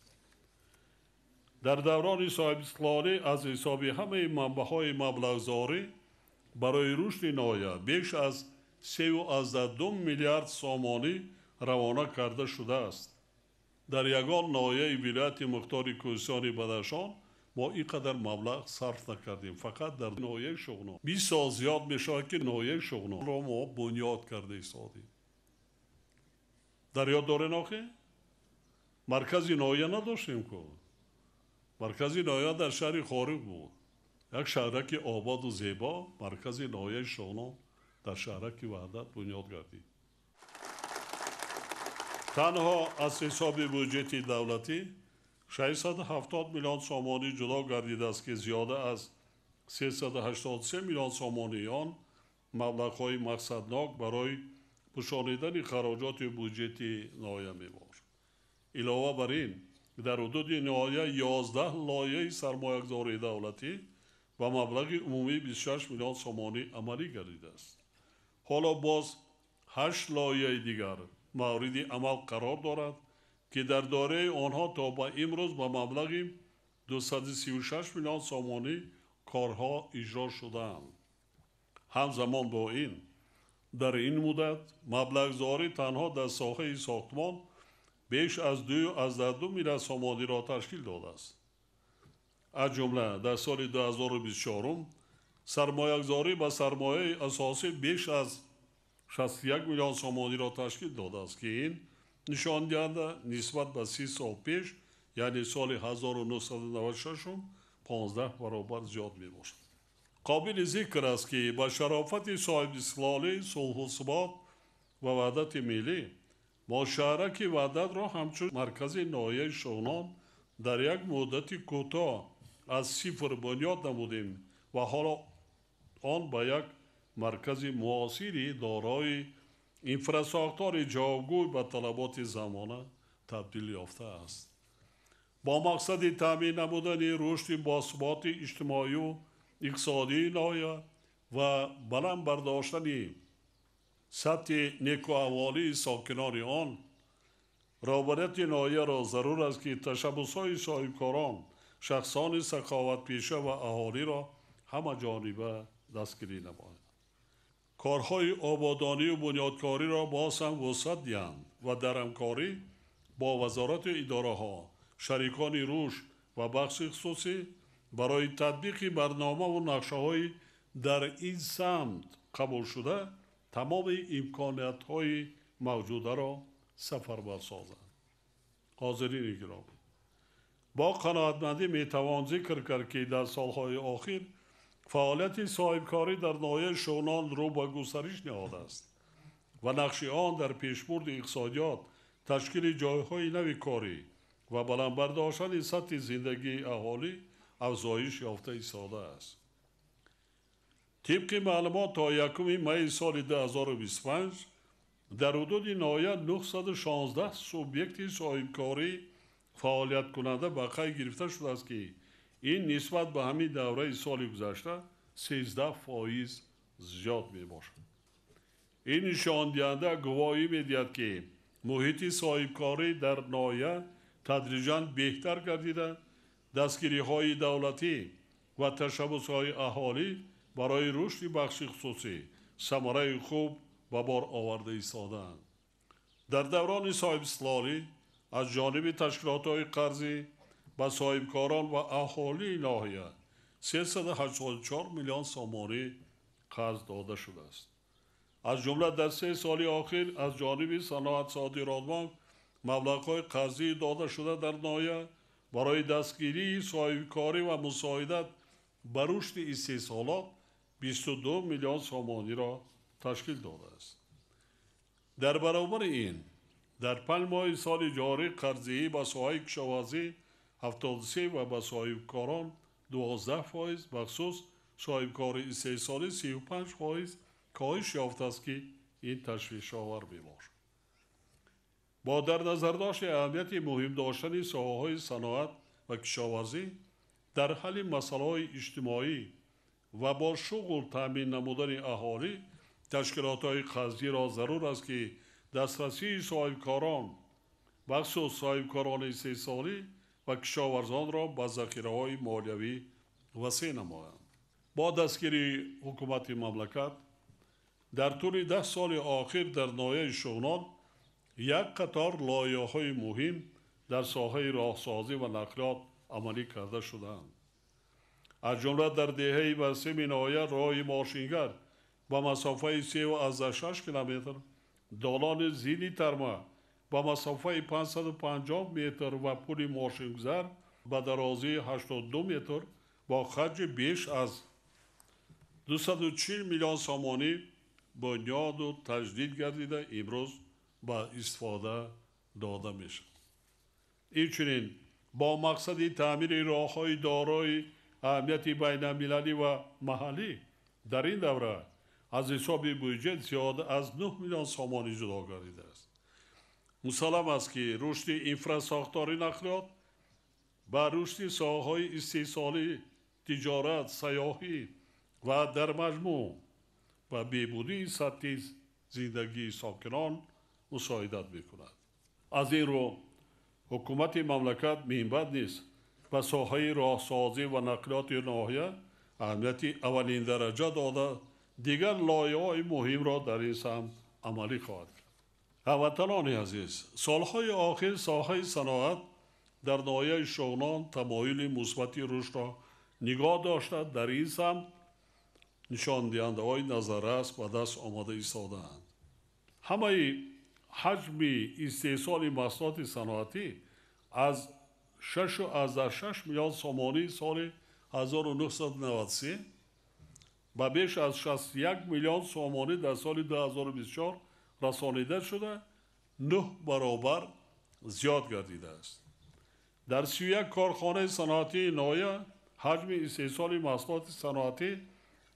Дар даврони соҳибистиқлолӣ аз ҳисоби ҳамаи манбаъҳои маблағзорӣ барои рушди ноҳия беш аз 3,2 миллиард сомонӣ равона карда шудааст. Дар ягон ноҳияи вилояти мухтори Кӯҳистони Бадахшон мо ин қадар маблағ сарф накардем, фақат дар ноҳияи Шуғнон. 20 сол зиёд мешавад, ки ноҳияи Шуғнонро мо бунёд карда истодем. Дар ёд дорен охе? Маркази ноҳия надоштем ку. Маркази ноҳия дар шаҳри Хоруғ буд. Як шаҳраки ободу зебо маркази ноҳияи Шуғнон дар шаҳраки Ваҳдат бунёд гардид. Танҳо аз ҳисоби буҷети давлатӣ 670 миллион сомонӣ ҷудо гардидааст, ки зиёда аз 383 миллион сомонии он маблағҳои мақсаднок барои пӯшонидани хароҷоти буҷети ноҳия мебошад. Илова бар ин, дар ҳудуди ноҳия 11 лоиҳаи сармоягузории давлатӣ ба маблағи умумии 26 миллион сомонӣ амалӣ гардидааст. Ҳоло боз 8 лоиҳаи дигар мавриди амал қарор дорад, ки дар доираи онҳо то ба имрӯз ба маблағи 236 миллион сомонӣ корҳо иҷро шудаанд. Ҳамзамон бо ин, дар ин муддат маблағзорӣ танҳо дар соҳаи сохтмон беш аз 2,2 миллиард сомониро ташкил додааст. Аз ҷумла дар соли 2024 сармоягузорӣ ба сармояи асосӣ беш аз 61 миллион сомониро ташкил додааст, ки ин нишондиҳанда нисбат ба 30 сол пеш, яъне соли 1996, 15 баробар зиёд мебошад. Қобили зикр аст, ки ба шарофати соҳибистиқлолӣ, сулҳу субот ва ваҳдати миллӣ мо шаҳраки Ваҳдатро ҳамчун маркази ноҳияи Шуғнон дар як муддати кӯтоҳ аз сифр бунёд намудем ва ҳоло он ба як маркази муосири дорои инфрасохтори ҷавобгӯй ба талаботи замона табдил ёфтааст. Бо мақсади таъмин намудани рушди босуботи иҷтимоию иқтисодии ноҳия ва баланд бардоштани сатҳи некуаҳволии сокинони он, роҳбарияти ноҳияро зарур аст, ки ташаббусҳои соҳибкорон, шахсони саховатпеша ва аҳолиро ҳамаҷониба дастгирӣ намояд. Корҳои ободонию бунёдкориро боз ҳам вусъат диҳанд ва дар ҳамкорӣ бо вазорату идораҳо, шарикони рушд ва бахши хусусӣ барои татбиқи барномаву нақшаҳои дар ин самт қабулшуда тамоми имкониятҳои мавҷударо сафарбар созанд. Ҳозирини гиромӣ, бо қаноатмандӣ метавон зикр кард, ки дар солҳои охир фаъолияти соҳибкорӣ дар ноҳияи Шуғнон рӯ ба густариш ниҳодааст ва нақши он дар пешбурди иқтисодиёт, ташкили ҷойҳои нави корӣ ва баланд бардоштани сатҳи зиндагии аҳолӣ афзоиш ёфта истодааст. Тибқи маълумот, то 1 майи соли 2025 Дар ҳудуди ноҳия 916 субъекти соҳибкорӣ фаъолияткунанда ба қайд гирифта шудааст, ки ин нисбат ба ҳамин давраи соли гузашта 13% зиёд мебошад. Ин нишондиҳанда гувоҳӣ медиҳад, ки муҳити соҳибкорӣ дар ноҳия тадриҷан беҳтар гардида, дастгириҳои давлатӣ ва ташаббусҳои аҳолӣ барои рушди бахши хусусӣ самараи хуб ба бор оварда истодаанд. Дар даврони соҳибистиқлолӣ аз ҷониби ташкилотҳои қарзӣ ба соҳибкорон ва аҳолии ноҳия 384 миллион сомонӣ қарз дода шудааст. Аз ҷумла дар 3 соли охир аз ҷониби Саноат Содиротбонк маблағҳои қарзӣ дода шуда дар ноҳия барои дастгирии соҳибкорӣ ва мусоидат ба рушди истеҳсолот 22 миллион сомониро ташкил додааст. Дар баробари ин дар 5 моҳи соли ҷорӣ қарздиҳӣ ба соҳаи кишоварзӣ 73 ва ба соҳибкорон 12%, бахусус соҳибкори истеҳсолӣ 35% коҳиш ёфтааст, ки ин ташвишовар мебошад. Бо дар назардошти аҳамияти муҳим доштани соҳаҳои саноат ва кишоварзӣ дар ҳалли масъалаҳои иҷтимоӣ ва бо шуғл таъмин намудани аҳолӣ, ташкилотҳои қарзиро зарур аст, ки дастрасии соҳибкорон, бахусус соҳибкорони истеҳсолӣ ва кишоварзонро ба захираҳои молиявӣ васеъ намоянд. Бо дастгирии ҳукумати мамлакат дар тӯли 10 соли охир дар ноҳияи Шуғнон як қатор лоиҳаҳои муҳим дар соҳаи роҳсозӣ ва нақлиёт амалӣ карда шудаанд. Аз ҷумла дар деҳаи Барсеми ноҳия роҳи мошингар ба масофаи 3,6 километр, долони зини Тарма ба масофаи 550 метр ва пули мошингузар ба дарозии 82 метр бо харҷи беш аз 240 миллион сомонӣ бунёду таҷдид гардида имрӯз ба истифода дода мешавад. Инчунин бо мақсади таъмири роҳҳои дорои аҳамияти байналмилалӣ ва маҳаллӣ дар ин давра аз ҳисоби буҷет зиёда аз 9 миллион сомонӣ ҷудо гардидааст. Мусаллам аст, ки рушди инфрасохтори нақлиёт ба рушди соҳаҳои истеҳсолӣ, тиҷорат, сайёҳӣ ва дар маҷмӯъ ба беҳбудии сатҳи зиндагии сокинон мусоидат мекунад. Аз ин рӯ ҳукумати мамлакат минбаъд низ ба соҳаи роҳсозӣ ва нақлиёти ноҳия аҳамияти аввалиндараҷа дода, дигар лоиҳаҳои муҳимро дар ин самт амалӣ хоҳад кард. Ҳамватанони азиз, солҳои охир соҳаи саноат дар ноҳияи Шуғнон тамоюли мусбати рушдро нигоҳ дошта, дар ин самт нишондиҳандаҳои назаррас ба даст омада истодаанд. Ҳамаи ҳаҷми истеҳсоли маҳсулоти саноатӣ аз 6,6 миллион сомонӣ соли 1993 ба беш аз 61 миллион сомонӣ дар соли 2024 расонида шуда, 9 баробар зиёд гардидааст. Дар 31 корхонаи саноатии ноҳия ҳаҷми истеҳсоли маҳсулоти саноатӣ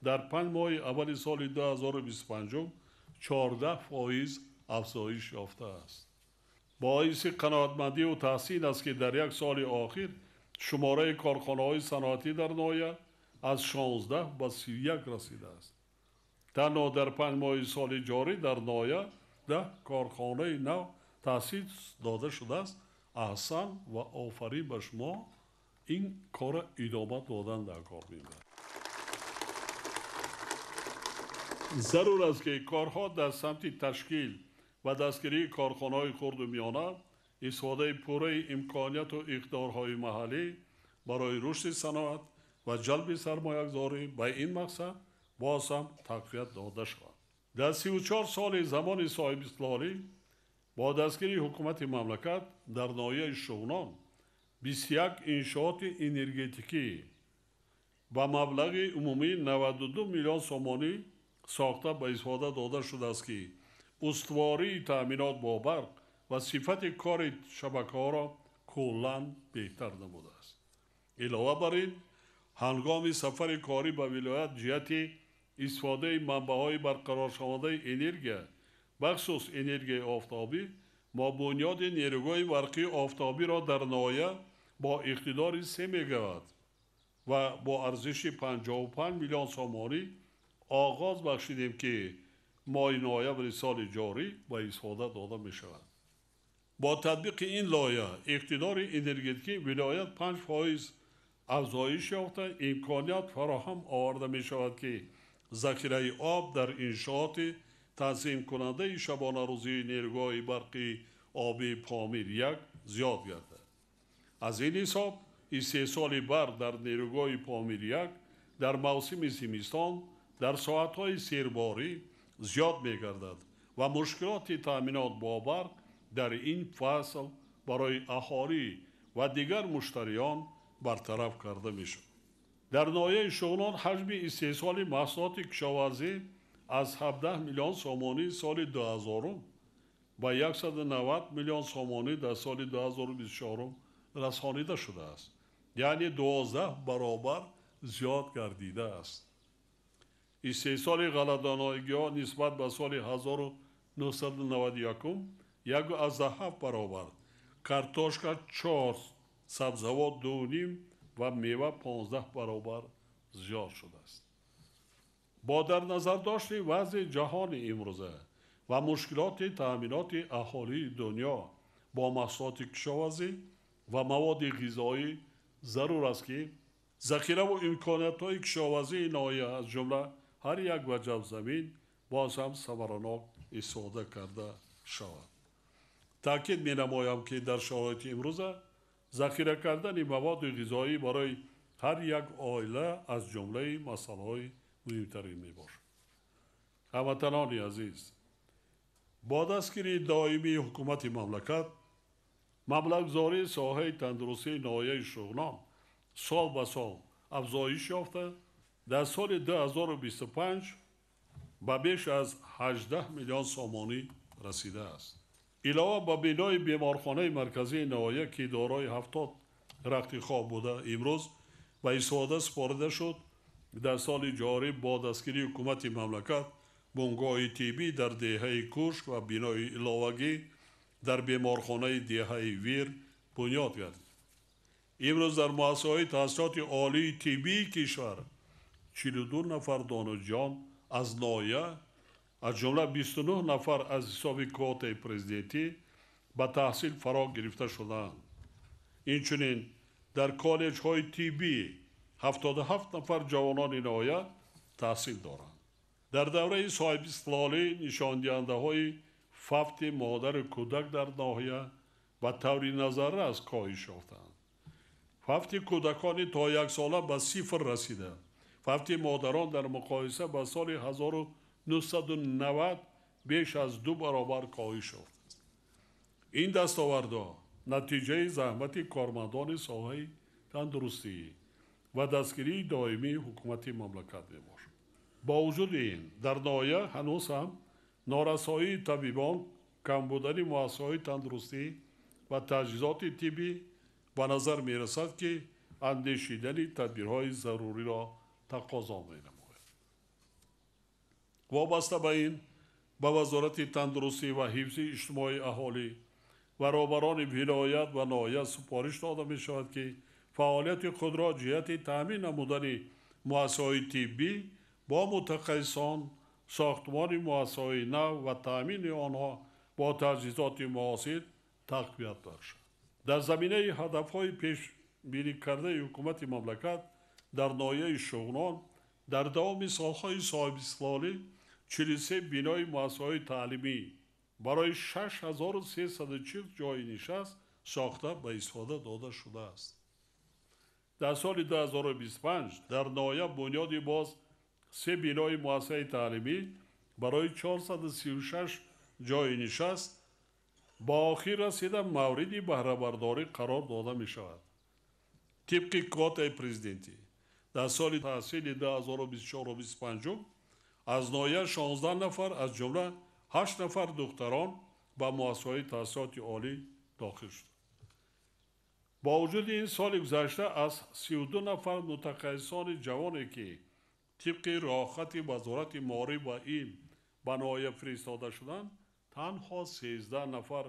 дар 5 моҳи аввали соли 2025 14% афзоиш ёфтааст. Боиси қаноатмандию таҳсин аст, ки дар як соли охир шумораи корхонаҳои саноатӣ дар ноҳия аз 16 ба 31 расидааст. Танҳо дар 5 моҳи соли ҷорӣ дар ноҳия 10 корхонаи нав таъсис дода шудааст. Аҳсан ва офарин ба шумо, ин корро идома додан дар кор мебарад. Зарур аст, ки корҳо дар самти ташкил ва дастгирии корхонаҳои хурду миёна, истифодаи пурраи имконияту иқтидорҳои маҳаллӣ барои рушди саноат ва ҷалби сармоягузорӣ ба ин мақсад боз ҳам тақвият дода шавад. Дар 34 соли замони соҳибистиқлолӣ бо дастгирии ҳукумати мамлакат дар ноҳияи Шуғнон 21 иншооти энергетикӣ ба маблағи умумии 92 миллион сомонӣ сохта ба истифода дода шудааст, ки устувории таъминот бо барқ ва сифати кори шабакаҳоро куллан беҳтар намудааст. Илова бар ин, ҳангоми сафари корӣ ба вилоят ҷиҳати истифодаи манбаъҳои барқароршавандаи энергия Бахусус энергияи офтобӣ, мо бунёди нерӯгоҳи барқии офтобиро дар ноҳия бо иқтидори 3 мегаватт ва бо арзиши 55 миллион сомонӣ оғоз бахшидем, ки моҳи ноябри соли ҷорӣ ба истифода дода мешавад. Бо татбиқи ин лоиҳа иқтидори энергетикии вилоят 5% афзоиш ёфта, имконият фароҳам оварда мешавад, ки захираи об дар иншооти танзимкунандаи шабонарӯзии нерӯгоҳи барқи обии Помир 1 зиёд гардад. Аз ин ҳисоб истеҳсоли барқ дар нерӯгоҳи Помир 1 дар мавсими зимистон дар соатҳои серборӣ зиёд мегардад ва мушкилоти таъминот бо барқ дар ин фасл барои аҳолӣ ва дигар муштариён бартараф карда мешавад. Дар ноҳияи Шуғнон ҳаҷми истеҳсоли маҳсулоти кишоварзӣ аз 17 миллион сомонӣ соли 2000 ба 190 миллион сомонӣ дар соли 2024 расонида шудааст, яъне 12 баробар зиёд гардидааст. Истеҳсоли ғалладонаҳо нисбат ба соли 1991 1,7 баробар, картошка 4, сабзавот 2,5 ва мева 15 баробар зиёд шудааст. Бо дар назардошти вазъи ҷаҳони имрӯза ва мушкилоти таъминоти аҳолии дунё бо маҳсулоти кишоварзӣ ва маводи ғизоӣ зарур аст, ки захираву имкониятҳои кишоварзии ноҳия аз ҷумла ҳар як ваҷаб замин боз ҳам самаранок истифода карда шавад. Таъкид менамоям, ки дар шароити имрӯза захира кардани маводи ғизоӣ барои ҳар як оила аз ҷумлаи масъалаҳои муҳимтарин мебошад. Ҳамватанони азиз, бо дастгирии доимии ҳукумати мамлакат маблағгузории соҳаи тандурустии ноҳияи Шуғнон сол ба сол афзоиш ёфта, дар соли 2025 ба беш аз 18 миллион сомонӣ расидааст. Илова ба бинои беморхонаи марказии ноҳия, ки дорои 70 рахти хоб буда, имрӯз ба истифода супорида шуд, дар соли ҷорӣ бо дастгирии ҳукумати мамлакат бунгоҳи тиббӣ дар деҳаи Кушк ва бинои иловагӣ дар беморхонаи деҳаи Вир бунёд гардид. Имрӯз дар муассисаҳои таҳсилоти олии тиббии кишвар 42 нафар донишҷӯён аз ноҳия, аз ҷумла 29 нафар аз ҳисоби квотаи президентӣ ба таҳсил фаро гирифта шудаанд. Инчунин дар коллеҷҳои тиббӣ 77 нафар ҷавонони ноҳия таҳсил доранд. Дар давраи соҳибистиқлолӣ нишондиҳандаҳои фавти модару кӯдак дар ноҳия ба таври назаррас коҳиш ёфтанд. Фавти кӯдакони то яксола ба 0 расида, фавти модарон дар муқоиса ба соли 1990 беш аз 2 баробар коҳиш ёфтааст. Ин дастовардҳо натиҷаи заҳмати кормандони соҳаи тандурустӣ ва дастгирии доимии ҳукумати мамлакат мебошад. Бо вуҷуди ин дар ноҳия ҳанӯз ҳам норасоии табибон, кам будани муассисаҳои тандурустӣ ва таҷҳизоти тиббӣ ба назар мерасад, ки андешидани тадбирҳои заруриро тақозо менамояд. Вобаста ба ин ба Вазорати тандурустӣ ва ҳифзи иҷтимоии аҳолӣ ва роҳбарони вилоят ва ноҳия супориш дода мешавад, ки фаъолияти худро ҷиҳати таъмин намудани муассисаҳои тиббӣ бо мутахассисон, сохтмони муассисаҳои нав ва таъмини онҳо бо таҷҳизоти муосир тақвият бахшад. Дар заминаи ҳадафҳои пешбинӣ кардаи ҳукумати мамлакат дар ноҳияи Шуғнон дар давоми солҳои соҳибистиқлолӣ 43 бинои муассисаҳои таълимӣ барои 6340 ҷойи нишаст сохта ба истифода дода шудааст. Дар соли 2025 дар ноҳия бунёди боз 3 бинои муассисаи таълимӣ барои 436 ҷойи нишаст ба охир расида мавриди баҳрабардорӣ қарор дода мешавад. Тибқи квотаи президентӣ дар соли таҳсили 2024-25 аз ноҳия 16 нафар, аз ҷумла 8 нафар духтарон ба муассисаҳои таҳсилоти олӣ дохил шуданд. Бо вуҷуди ин соли гузашта аз 32 нафар мутахассисони ҷавоне, ки тибқи роҳхати Вазорати маориф ва илм ба ноҳия фиристода шуданд, танҳо 13 нафар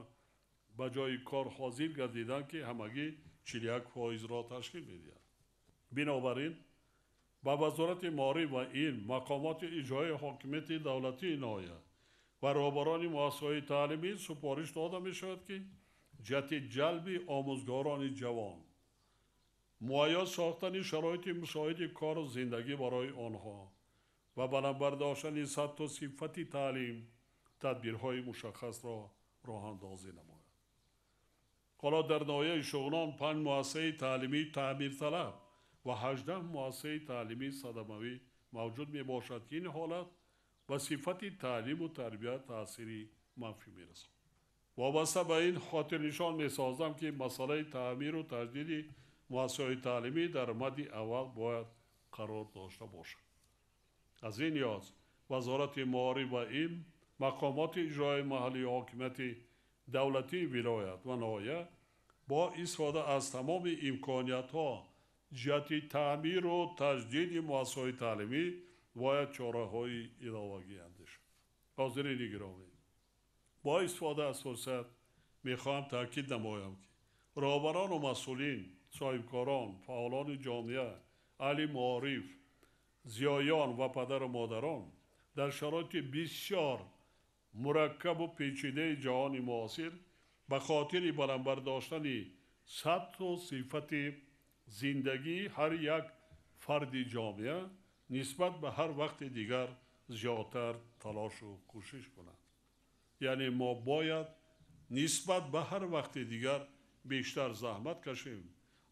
ба ҷои кор ҳозир гардиданд, ки ҳамагӣ 41%-ро ташкил медиҳад. Бинобар ин ба Вазорати маориф ва илм, мақомоти иҷроии ҳокимияти давлатии ноҳия ва роҳбарони муассисаҳои таълимӣ супориш дода мешавад, ки ҷиҳати ҷалби омӯзгорони ҷавон, муҳайё сохтани шароити мусоиди кору зиндагӣ барои онҳо ва баланд бардоштани сатҳу сифати таълим тадбирҳои мушаххасро роҳандозӣ намояд. Ҳоло дар ноҳияи Шуғнон 5 муассисаи таълимии таъмирталаб ва 18 муассисаи таълимии садамавӣ мавҷуд мебошад, ки ин ҳолат ба сифати таълиму тарбия таъсири манфӣ мерасонад. Вобаста ба ин хотирнишон месозам, ки масъалаи таъмиру таҷдиди муассисаҳои таълимӣ дар мадди аввал бояд қарор дошта бошад. Аз ин лиҳоз Вазорати маориф ва илм, мақомоти иҷроии маҳаллии ҳокимияти давлатии вилоят ва ноҳия бо истифода аз тамоми имкониятҳо ҷиҳати таъмиру таҷдиди муассисаҳои таълимӣ бояд чораҳои иловагӣ андешанд. Ҳозирини гиромӣ, бо истифода аз фурсат мехоҳам таъкид намоям, ки роҳбарону масъулин, соҳибкорон, фаъолони ҷомеа, аҳли маориф, зиёён ва падару модарон дар шароити бисёр мураккабу печидаи ҷаҳони муосир ба хотири баланд бардоштани сатҳу сифати зиндагии ҳар як фарди ҷомеа нисбат ба ҳар вақти дигар зиёдтар талошу кӯшиш кунанд. Яъне мо бояд нисбат ба ҳар вақти дигар бештар заҳмат кашем,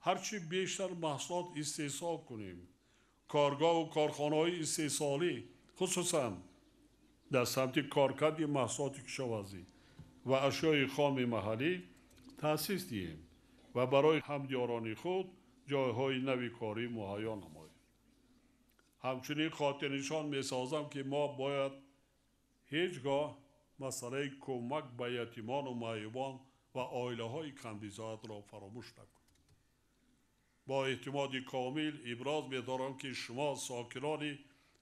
ҳарчи бештар маҳсулот истеҳсол кунем, коргоҳу корхонаҳои истеҳсолӣ, хусусан дар самти коркарди маҳсулоти кишоварзӣ ва ашёи хоми маҳаллӣ таъсис диҳем ва барои ҳамдиёрони худ ҷойҳои нави корӣ муҳайё намоем. Ҳамчунин хотирнишон месозам, ки мо бояд ҳеҷ гоҳ масъалаи кӯмак ба ятимону маъюбон ва оилаҳои камбизоатро фаромӯш накунем. Бо эътимоди комил иброз медорам, ки шумо сокинони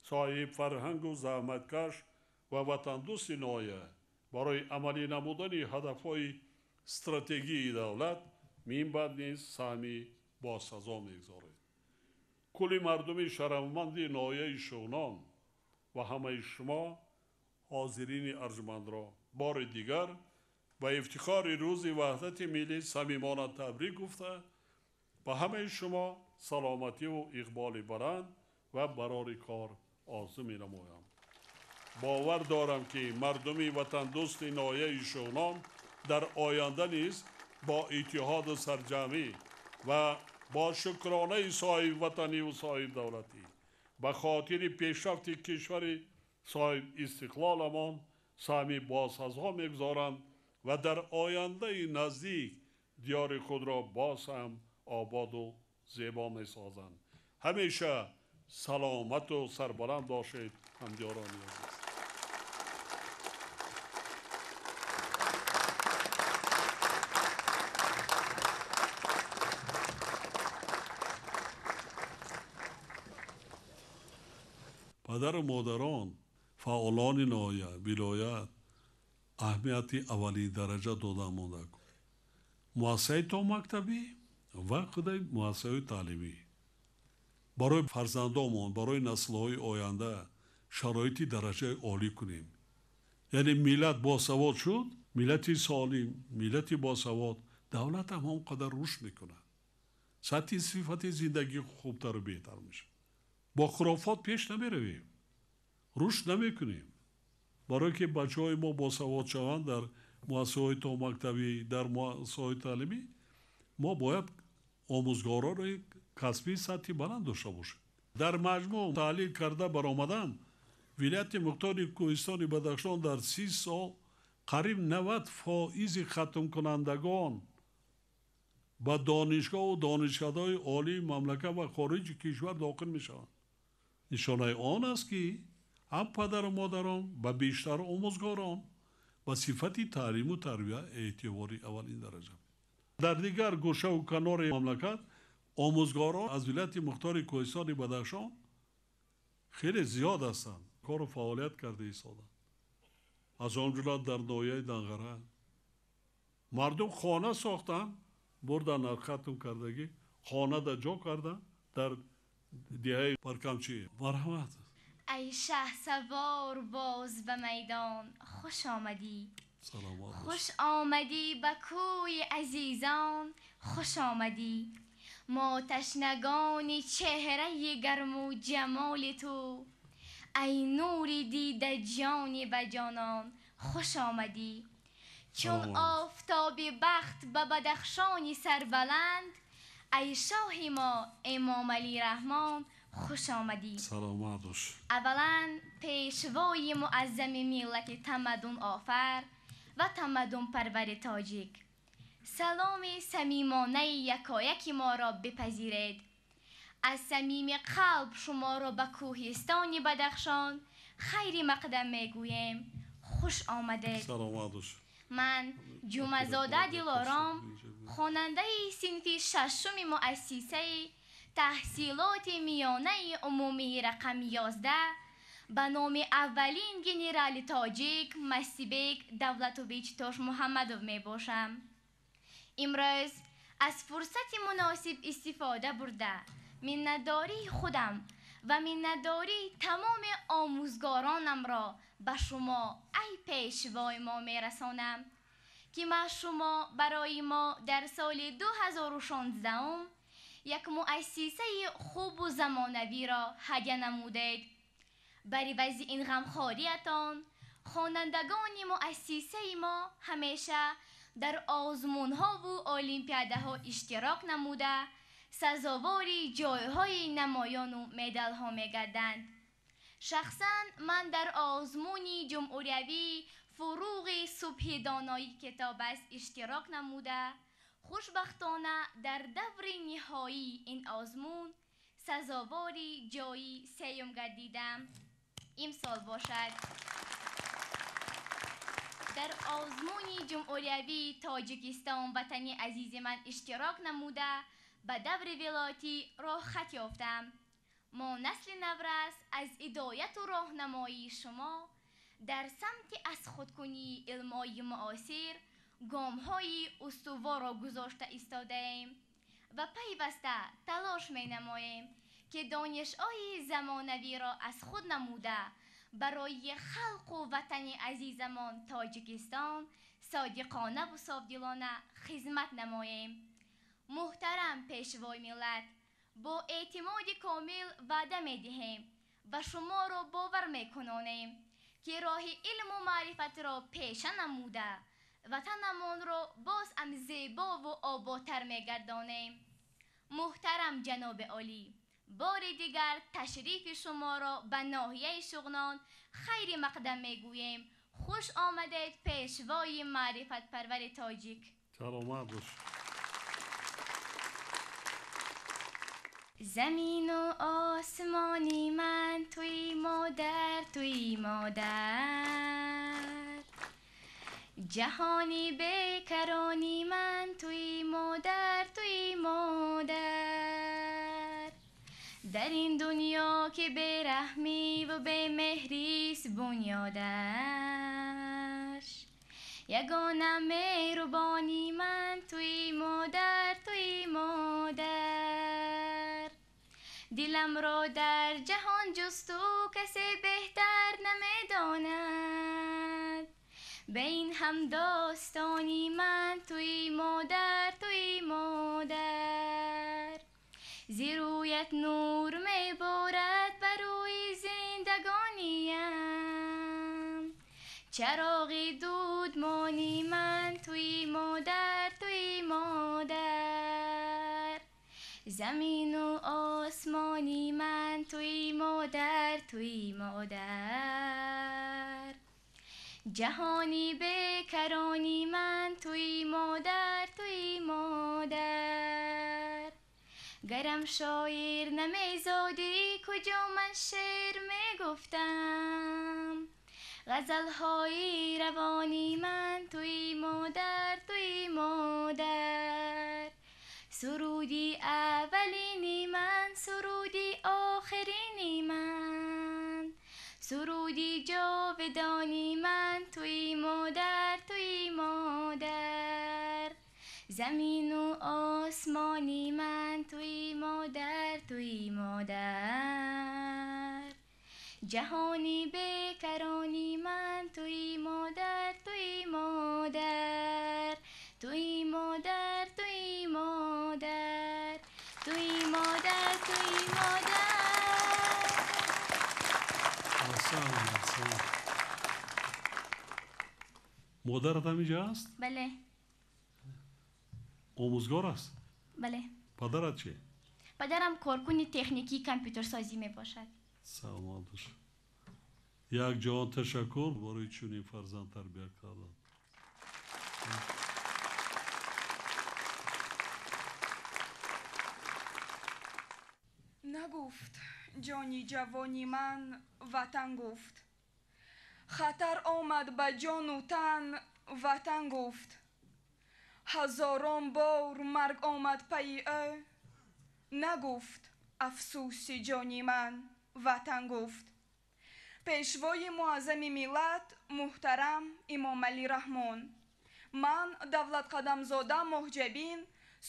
соҳибфарҳангу заҳматкаш ва ватандӯсти ноҳия барои амалӣ намудани ҳадафҳои стратегии давлат минбаъд низ саҳми босазо мегузоред. Кулли мардуми шарафманди ноҳияи Шуғнон ва ҳамаи шумо ҳозирини арҷмандро бори дигар ба ифтихори рӯзи ваҳдати миллӣ самимона табрик гуфта, ба ҳамаи шумо саломативу иқболи баланд ва барори кор орзу менамоям. Бовар дорам, ки мардуми ватандӯсти ноҳияи Шуғнон дар оянда низ бо иттиҳоду сарҷамъӣ ва бо шукронаи соҳибватаниву соҳибдавлатӣ ба хотири пешрафти кишвари соҳибистиқлоламон саҳми босазо мегузоранд ва дар ояндаи наздик диёри худро боз ҳам ободу зебо месозанд. Ҳамеша саломату сарбаланд бошед, ҳамдиёрони азиз. Падару модарон, фаъолони ноҳия, вилоят аҳамияти аввалин дараҷа дода монда. Муассисаи томактабӣ ва худаи муассисаҳои таълимӣ барои фарзандомон, барои наслҳои оянда шароити дараҷаи олӣ кунем. Яъне миллат босавод шуд, миллати солим, миллати босавод, давлат ҳам он қадар рушд мекунад. Сатҳи сифати зиндагӣ хубтару беҳтар мешавад. Бо хурофот пеш намеравем, рушд намекунем. Барое ки бачаҳои мо босавод шаванд дар муассисаҳои томактабӣ, дар муассисаҳои таълимӣ, мо бояд омӯзгорони касбии сатҳи баланд дошта бошем. Дар маҷмӯъ таҳлил карда баромадан, вилояти мухтори Кӯҳистони Бадахшон дар 30 сол қариб 90% хатмкунандагон ба донишгоҳу донишкадаҳои олии мамлакат ва хориҷи кишвар дохил мешаванд. Нишонаи он аст, ки ҳам падару модарон ва бештар омӯзгорон ба сифати таълиму тарбия эътибори аввалин дараҷа. Дар дигар гӯшаву канори мамлакат омӯзгорон аз вилояти мухтори Кӯҳистони Бадахшон хеле зиёд ҳастанд, кору фаъолият карда истоданд. Аз он ҷумла дар ноҳияи Данғара мардум хона сохтанд, бурдан хатм кардагӣ, хонада ҷо карданд дар деҳаи Баркамчӣ. Марҳамат. Эй шаҳсавор боз ба майдон хуш омадӣ. Саломат. Хуш омадӣ ба кӯи азизон хуш омадӣ. Мо ташнагони чеҳраи гарму ҷамоли ту, эй нури дида ҷони ба ҷонон хуш омадӣ. Чун офтоби бахт ба Бадахшони сарбаланд, эй шоҳи мо Эмомалӣ Раҳмон хуш омадӣ. Саломат бош. Аввалан пешвои муаззами миллати тамаддунофар ва тамаддунпарвари тоҷик, саломи самимонаи якояки моро бипазиред. Аз самими қалб шуморо ба кӯҳистони Бадахшон хайри мақдам мегӯем. Хуш омадед. Саломат бош. Ман Ҷумъазода Дилором, хонандаи синфи шашуми муассисаи таҳсилоти миёнаи умумии рақами 11 ба номи аввалин генерали тоҷик Масибек Давлатович Тошмуҳаммадов мебошам. Имрӯз аз фурсати муносиб истифода бурда, миннатдории худам ва миннатдории тамоми омӯзгоронамро ба шумо, ай пешвои мо, мерасонам, ки ма шумо барои мо дар соли 2016 як муассисаи хубу замонавиро ҳадя намудед. Бар ивази ин ғамхориятон хонандагони муассисаи мо ҳамеша дар озмунҳову олимпиадаҳо иштирок намуда, сазовори ҷойҳои намоёну медалҳо мегарданд. Шахсан ман дар озмуни ҷумҳуриявии фуруғи субҳи доноӣ китоб аст иштирок намуда, хушбахтона дар даври ниҳоии ин озмун сазовори ҷойи сеюм гардидам. Имсол бошад дар озмуни ҷумҳуриявии Тоҷикистон ватани азизи ман иштирок намуда, ба даври вилоятӣ роҳхат ёфтам. Мо насли наврас аз ҳидояту роҳнамоии шумо дар самти аз худкунии илмҳои муосир гомҳои устуворро гузошта истодаем ва пайваста талош менамоем, ки донишҳои замонавиро аз худ намуда барои халқу ватани азизамон Тоҷикистон содиқонаву софдилона хизмат намоем. Муҳтарам пешвои миллат, бо эътимоди комил ваъда медиҳем ва шуморо бовар мекунонем, ки роҳи илму маърифатро пеша намуда ватанамонро боз ҳам зебову оботтар мегардонем. Муҳтарам ҷаноби олӣ, бори дигар ташрифи шуморо ба ноҳияи Шуғнон хайри мақдам мегӯем. Хуш омадед, пешвои маърифатпарвари тоҷик. Саломат бош. Замину осмони ман туи модар, туи модар. Ҷаҳони бекарони ман туи модар, туи модар. Дар ин дунё ки бераҳмиву бемеҳрист бунёдаш, ягона меҳрубони ман туи модар, туи модар. Диламро дар ҷаҳон ҷуз ту касе беҳтар намедонад. Ба ин ҳам достони ман туи модар, туи модар. Зи рӯят нур меборад бар рӯи зиндагониям. Чароғи дудмони ман туи модар, туи модар. Замину осмони ман туи модар, туи модар. Ҷаҳони бекарони ман туи модар, туи модар. Гарам шоир намезодӣ, куҷо ман шеър мегуфтам. Ғазалҳои равони ман туи модар, туи модар. Суруди аввалини ман, суруди охирини ман. Суруди ҷовидони ман туи модар, туи модар. Замину осмони ман туи модар, туи модар. Ҷаҳони бекарони ман туи модар, туи модар. Туи модар, туи модар. Туи модар, туи модар. Аҳсан, аҳсан. Модарат ҳаминҷа аст? Бале. Омӯзгор аст? Бале. Падарат чӣ? Падарам коркуни техникии компютерсозӣ мебошад. Саломат бош. Як ҷаҳон ташаккур барои чунин фарзанд тарбия кардан. Нагуфт ҷони ҷавони ман ватан гуфт. Хатар омад ба ҷону тан ватан гуфт. Ҳазорон бор марг омад пайи ӯ. Нагуфт афсӯси ҷони ман ватан гуфт. Пешвои муаззами миллат муҳтарам Эмомалӣ Раҳмон. Ман Давлатқадамзода Моҳҷабин,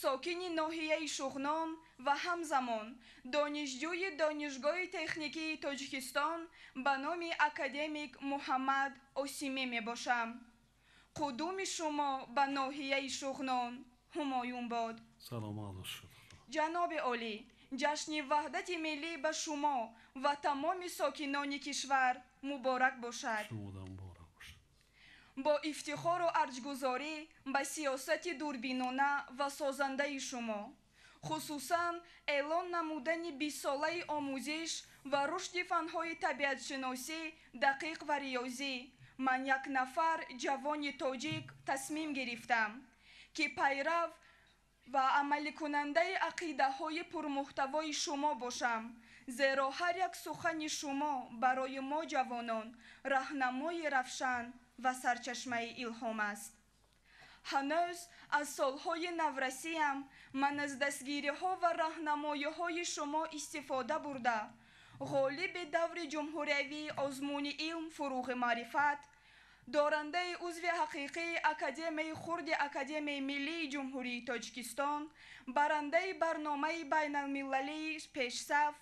сокини ноҳияи Шуғнон ва ҳамзамон донишҷӯи Донишгоҳи техникии Тоҷикистон ба номи академик Муҳаммад Осимӣ мебошам. Қудуми шумо ба ноҳияи Шуғнон ҳумоюн бод. Саломат бошед. Ҷаноби олӣ, ҷашни ваҳдати миллӣ ба шумо ва тамоми сокинони кишвар муборак бошад. Бо ифтихору арҷгузорӣ ба сиёсати дурбинона ва созандаи шумо, хусусан эълон намудани бистсолаи омӯзиш ва рушди фанҳои табиатшиносӣ, дақиқ ва риёзӣ, ман як нафар ҷавони тоҷик тасмим гирифтам, ки пайрав ва амаликунандаи ақидаҳои пурмуҳтавои шумо бошам, зеро ҳар як сухани шумо барои мо ҷавонон раҳнамои равшан ва сарчашмаи илҳом аст. Ҳанӯз аз солҳои наврасиям ман аз дастгириҳо ва раҳнамоиҳои шумо истифода бурда, ғолиби даври ҷумҳуриявии озмуни илм фуруғи маърифат, дорандаи узви ҳақиқии Академияи хурди Академияи миллии Ҷумҳурии Тоҷикистон, барандаи барномаи байналмилалии пешсаф,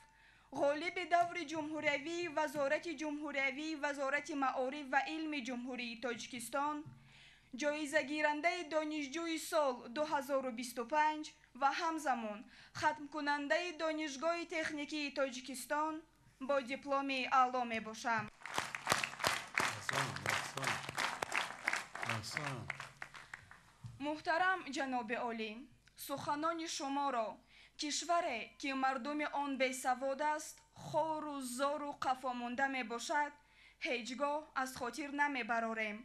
ғолиби даври ҷумҳуриявии Вазорати ҷумҳуриявии Вазорати маориф ва илми Ҷумҳурии Тоҷикистон, ҷоизагирандаи донишҷӯи сол 2025 ва ҳамзамон хатмкунандаи Донишгоҳи техникии Тоҷикистон бо дипломи аъло мебошам. Муҳтарам ҷаноби олӣ, суханони шуморо кишваре, ки мардуми он бесавод аст, хору зору қафомонда мебошад, ҳеҷ гоҳ аз хотир намебарорем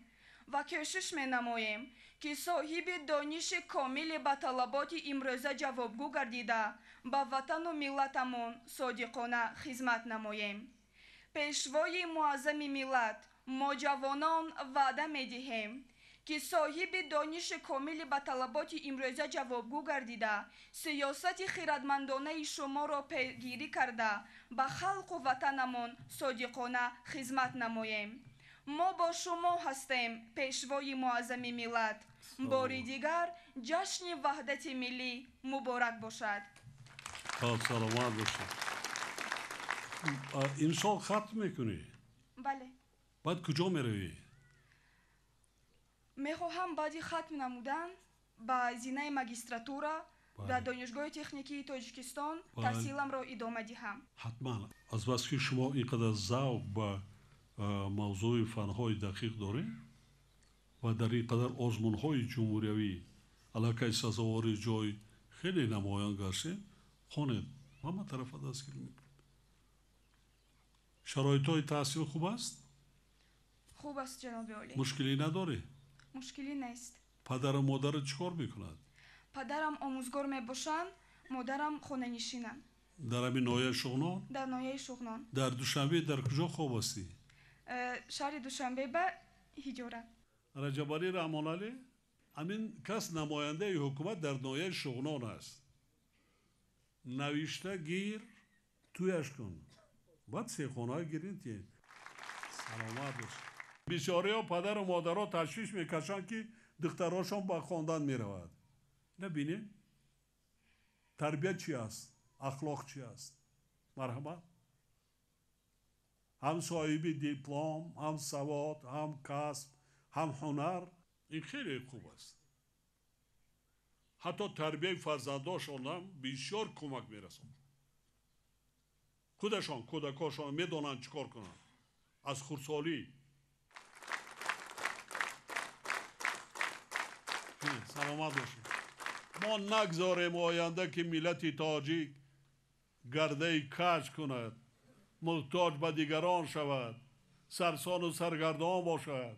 ва кӯшиш менамоем, ки соҳиби дониши комили ба талаботи имрӯза ҷавобгӯ гардида, ба ватану миллатамон содиқона хизмат намоем. Пешвои муаззами миллат, мо ҷавонон ваъда медиҳем, ки соҳиби дониши комили ба талаботи имрӯза ҷавобгӯ гардида, сиёсати хирадмандонаи шуморо пайгирӣ карда, ба халқу ватанамон содиқона хизмат намоем. Мо бо шумо ҳастем, пешвои муаззами миллат. Бори дигар ҷашни ваҳдати миллӣ муборак бошад. Саломат бошед. Имсол хатм мекунӣ? Бале. Баъд куҷо меравӣ? Мехоҳам баъди хатм намудан ба зинаи магистратура дар Донишгоҳи техникии Тоҷикистон таҳсиламро идома диҳам. Ҳатман. Азбаски шумо ин қадар завқ ба мавзӯи фанҳои дақиқ доред ва дар ин қадар озмунҳои ҷумҳуриявӣ аллакай сазовори ҷой хеле намоён гаштед, хонед, ҳама тарафа дастгирӣ мекунед. Шароитҳои таҳсил хуб аст? Хуб аст, ҷаноби олӣ. Мушкилӣ надорӣ? Мушкилӣ нест. Падару модарат чӣ кор мекунад? Падарам омӯзгор мебошанд, модарам хонанишинанд. Дар ҳамин ноҳияи Шуғнон? Дар ноҳияи Шуғнон. Дар Душанбе дар куҷо хоб ҳастӣ? Шаҳри Душанбе ба ҳиҷора. Раҷабалӣ Раҳмоналӣ, ҳамин кас намояндаи ҳукумат дар ноҳияи Шуғнон аст. Навишта гир, туяш кун. Баъд сехонаҳо гирин тиед. Саломат бошед. Бисёриҳо падару модаро ташвиш мекашанд, ки духтарошон ба хондан меравад. Набинед, тарбия чи аст, ахлоқ чи аст. Марҳамат, ҳам соҳиби диплом, ҳам савод, ҳам касб, ҳам ҳунар. Ин хеле хуб аст. Ҳатто тарбияи фарзандошонам бисёр кӯмак мерасонад. Худашон, кӯдакошон медонанд чӣ кор кунанд аз хурдсолӣ. Саломат бошед. Мо нагзорем оянда, ки миллати тоҷик гардаи каҷ кунад, муҳтоҷ ба дигарон шавад, сарсону саргардон бошад.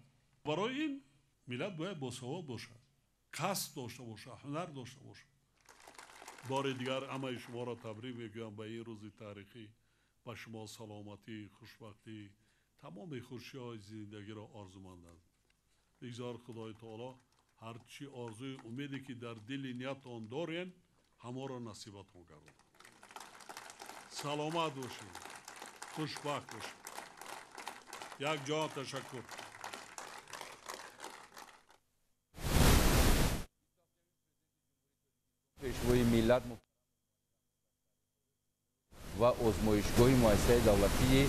Барои ин миллат бояд босавод бошад, касб дошта бошад, ҳунар дошта бошад. Бори дигар ҳамаи шуморо табрик мегӯям ба ин рӯзи таърихӣ. Ба шумо саломатӣ, хушбахтӣ, тамоми хушиҳои зиндагиро орзумандам. Бигзор Худои таоло ҳарчи орзуи умеде, ки дар дили ниятон дорен, ҳаморо насибатон гардонад. Саломат бошед, хушбахт бошед. Як ҷон ташаккур. Пешвои миллат ва озмоишгоҳи муассисаи давлатии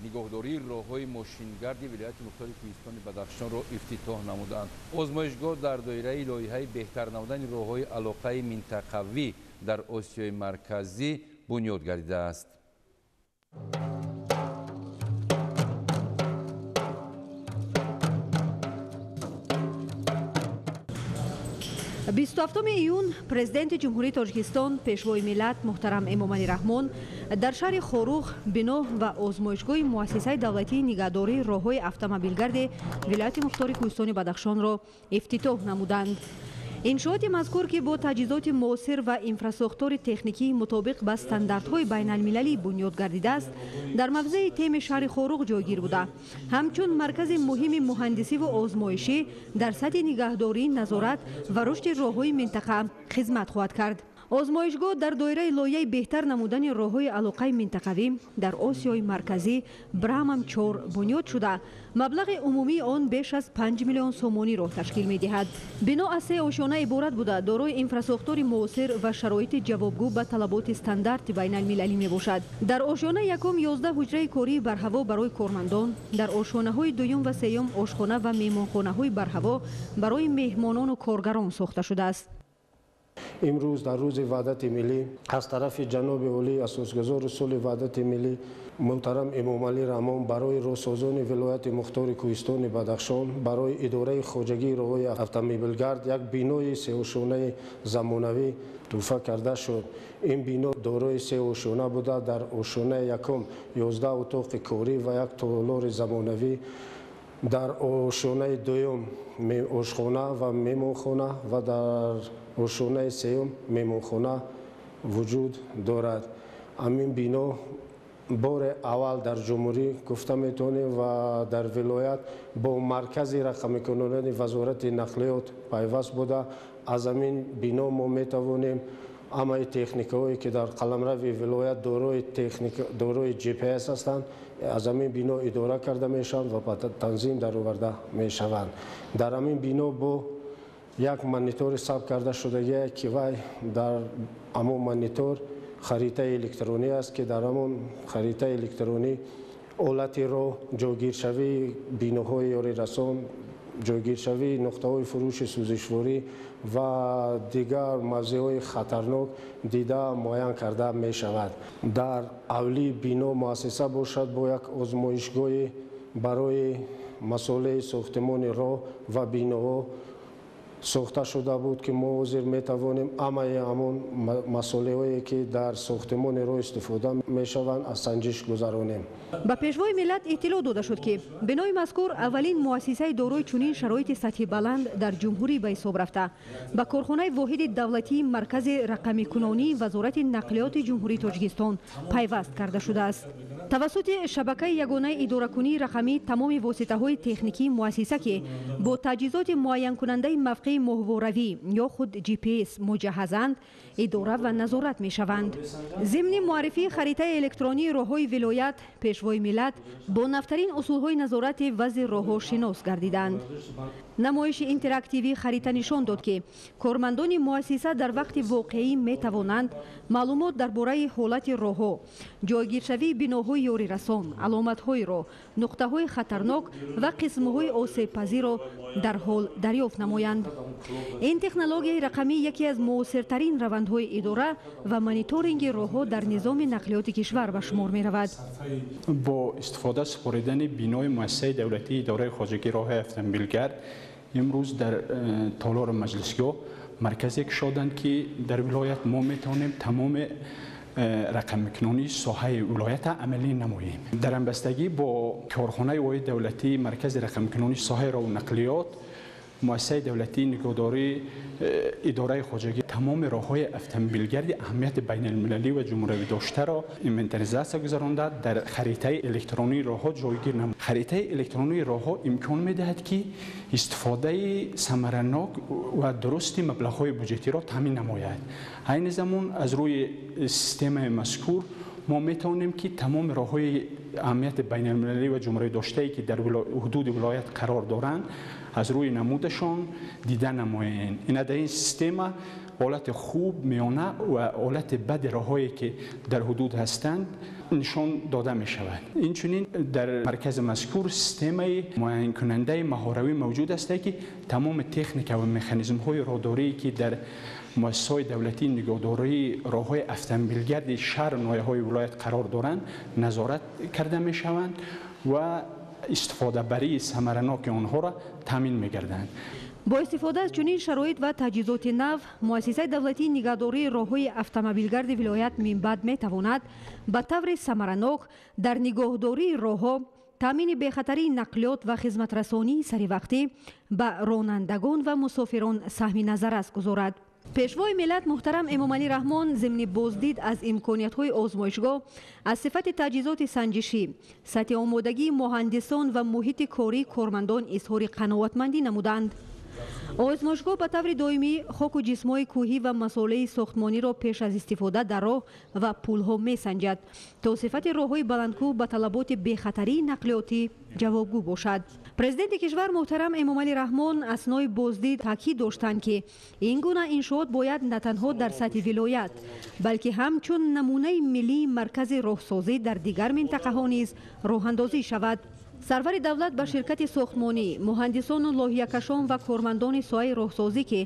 нигоҳдории роҳҳои мошингарди вилояти мухтори кӯҳистони Бадахшонро ифтитоҳ намуданд. Озмоишгоҳ дар доираи лоиҳаи беҳтар намудани роҳҳои алоқаи минтақавӣ дар Осиёи Марказӣ бунёд гардидааст. 27 июн Президенти Ҷумҳурии Тоҷикистон, Пешвои миллат муҳтарам Эмомалӣ Раҳмон дар шаҳри Хоруғ бино ва озмоишгоҳи муассисаи давлатии нигаҳдории роҳҳои автомобилгарди вилояти мухтори кӯҳистони Бадахшонро ифтитоҳ намуданд. Иншооти мазкур, ки бо таҷҳизоти муосир ва инфрасохтори техникии мутобиқ ба стандартҳои байналмилалӣ бунёд гардидааст, дар мавзеи теми шаҳри Хоруғ ҷойгир буда, ҳамчун маркази муҳими муҳандисиву озмоишӣ дар сатҳи нигаҳдорӣ, назорат ва рушди роҳҳои минтақа хизмат хоҳад кард. Озмоишгоҳ дар доираи лоиҳаи беҳтар намудани роҳҳои алоқаи минтақавӣ дар Осиёи Марказӣ Брамам 4 бунёд шуда, маблағи умумии он беш аз 5 миллион сомониро ташкил медиҳад. Бино аз се ошёна иборат буда, дорои инфрасохтори муосир ва шароити ҷавобгӯ ба талаботи стандарти байналмилалӣ мебошад. Дар ошёнаи якум 11 ҳуҷраи кории барҳаво барои кормандон, дар ошёнаҳои дуюм ва сеюм ошхона ва меҳмонхонаҳои барҳаво барои меҳмонону коргарон сохта шудааст. Имрӯз дар рӯзи Ваҳдати миллӣ аз тарафи ҷаноби олӣ, асосгузори сулҳи Ваҳдати миллӣ муҳтарам Эмомалӣ Раҳмон барои роҳсозони вилояти мухтори кӯҳистони Бадахшон, барои идораи хоҷагии роҳҳои автомобилгард як бинои сеошонаи замонавӣ тӯҳфа карда шуд. Ин бино дорои се ошёна буда, дар ошёнаи якум 11 утоқи корӣ ва як толори замонавӣ, дар ошёнаи дуюм ошхона ва меҳмонхона ва дар ошёнаи сеюм меҳмонхона вуҷуд дорад. Ҳамин бино бори аввал дар ҷумҳурӣ гуфта метавонем ва дар вилоят бо маркази рақамикунонии Вазорати нақлиёт пайваст буда, аз ҳамин бино мо метавонем ҳамаи техникаҳое, ки дар қаламрави вилоят дорои GPS ҳастанд, аз ҳамин бино идора карда мешаванд ва ба танзим дароварда мешаванд. Дар ҳамин бино бо як монитори сабт карда шудагие, ки вай дар ҳамон монитор харитаи электронӣ аст, ки дар ҳамон харитаи электронӣ ҳолати роҳ, ҷойгиршавии биноҳои ёрирасон, ҷойгиршавии нуқтаҳои фурӯши сӯзишворӣ ва дигар мавзеъҳои хатарнок дида муайян карда мешавад. Дар ҳавлии бино муассиса бошад бо як озмоишгоҳи барои масолеҳи сохтимони роҳ ва биноҳо сохта шуда буд, ки мо ҳозир метавонем ҳамаи ҳамон масолеҳое, ки дар сохтимони роҳ истифода мешаванд, аз санҷиш гузаронем. Ба Пешвои миллат иттилоъ дода шуд, ки бинои мазкур аввалин муассисаи дорои чунин шароити сатҳи баланд дар ҷумҳурӣ ба ҳисоб рафта, ба корхонаи воҳиди давлатии маркази рақамикунонии Вазорати нақлиёти Ҷумҳурии Тоҷикистон пайваст карда шудааст. Тавассути шабакаи ягонаи идоракунии рақамӣ тамоми воситаҳои техникии муассиса, ки бо таҷҳизоти муайянкунандаи мавқеи моҳворавӣ ё худ GPS муҷаҳҳазанд, идора ва назорат мешаванд. Зимни муаррифии харитаи электронии роҳҳои вилоят, Пешвои миллат бо навтарин усулҳои назорати вазъи роҳҳо шинос гардиданд. Намоиши интерактивии харита нишон дод, ки кормандони муассиса дар вақти воқеӣ метавонанд маълумот дар бораи ҳолати роҳҳо, ҷойгиршавии биноҳои ёрирасон, аломатҳои роҳ, нуқтаҳои хатарнок ва қисмҳои осебпазирро дар ҳол дарёфт намоянд. Ин технологияи рақамӣ яке аз муосиртарин равандҳои идора ва мониторинги роҳҳо дар низоми нақлиёти кишвар ба шумор меравад. Бо истифода супоридани бинои муассисаи давлатии идораи хоҷагии роҳҳои автомобилгард имрӯз дар толори маҷлисгоҳ марказе кушоданд, ки дар вилоят мо метавонем тамоми рақамикунонии соҳаи вилоята амалӣ намоем. Дар ҳамбастагӣ бо корхонаи воҳиди давлатии маркази рақамикунонии соҳаи роҳу нақлиёт, муассисаи давлатии нигоҳдории идораи хоҷагӣ тамоми роҳҳои автомобилгарди аҳамияти байналмилалӣ ва ҷумҳуриявӣ доштаро инвентаризатсия гузаронда, дар харитаи электронии роҳҳо ҷойгир намуд. Харитаи электронии роҳҳо имкон медиҳад, ки истифодаи самаранок ва дурусти маблағҳои буҷетиро таъмин намояд. Айни замон аз рӯи системаи мазкур мо метавонем, ки тамоми роҳҳои аҳамияти байналмилалӣ ва ҷумҳуриявӣ доштае, ки дар ҳудуди вилоят қарор доранд, аз рӯи намудашон дида намоем. Ина дар ин система ҳолати хуб, миёна ва ҳолати бади роҳҳое, ки дар ҳудуд ҳастанд, нишон дода мешавад. Инчунин дар маркази мазкур системаи муайянкунандаи маҳоравӣ мавҷуд аст, ки тамоми техника ва механизмҳои роҳдорие, ки дар муассисаҳои давлатии нигоҳдории роҳҳои автомобилгарди шаҳру ноҳияҳои вилоят қарор доранд, назорат карда мешаванд ва истифодабарии самараноки онҳоро таъмин мегарданд. Бо истифода аз чунин шароит ва таҷҳизоти нав, муассисаи давлатии нигаҳдории роҳҳои автомобилгарди вилоят минбаъд метавонад ба таври самаранок дар нигоҳдории роҳҳо, таъмини бехатарии нақлиёт ва хизматрасонии саривақтӣ ба ронандагон ва мусофирон саҳми назаррас гузорад. Пешвои миллат муҳтарам Эмомалӣ Раҳмон зимни боздид аз имкониятҳои озмоишгоҳ, аз сифати таҷҳизоти санҷишӣ, сатҳи омодагии муҳандисон ва муҳити кории кормандон изҳори қаноатмандӣ намуданд. Озмоишгоҳ ба таври доимӣ хоку ҷисмҳои кӯҳӣ ва масолеҳи сохтмониро пеш аз истифода дар роҳ ва пулҳо месанҷад, то сифати роҳҳои баландкӯҳ ба талаботи бехатарии нақлиётӣ ҷавобгӯ бошад. Президенти кишвар муҳтарам Эмомалӣ Раҳмон аснои боздид таъкид доштанд, ки ин гуна иншоот бояд на танҳо дар сатҳи вилоят, балки ҳамчун намунаи миллии маркази роҳсозӣ дар дигар минтақаҳо низ роҳандозӣ шавад. Сарвари давлат ба ширкати сохтмонӣ, муҳандисону лоҳиякашон ва кормандони соҳаи роҳсозӣ, ки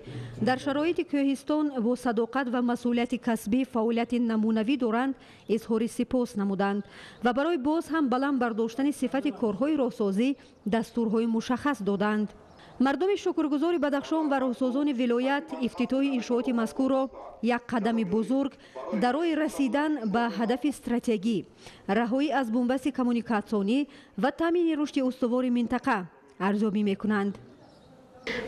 дар шароити кӯҳистон бо садоқат ва масъулияти касбӣ фаъолияти намунавӣ доранд, изҳори сипос намуданд ва барои боз ҳам баланд бардоштани сифати корҳои роҳсозӣ дастурҳои мушаххас доданд. Мардуми шукргузори Бадахшон ва роҳсозони вилоят ифтитоҳи иншооти мазкурро як қадами бузург дар роҳи расидан ба ҳадафи стратегӣ, раҳоӣ аз бунбасти коммуникатсионӣ ва таъмини рушди устувори минтақа арзёбӣ мекунанд.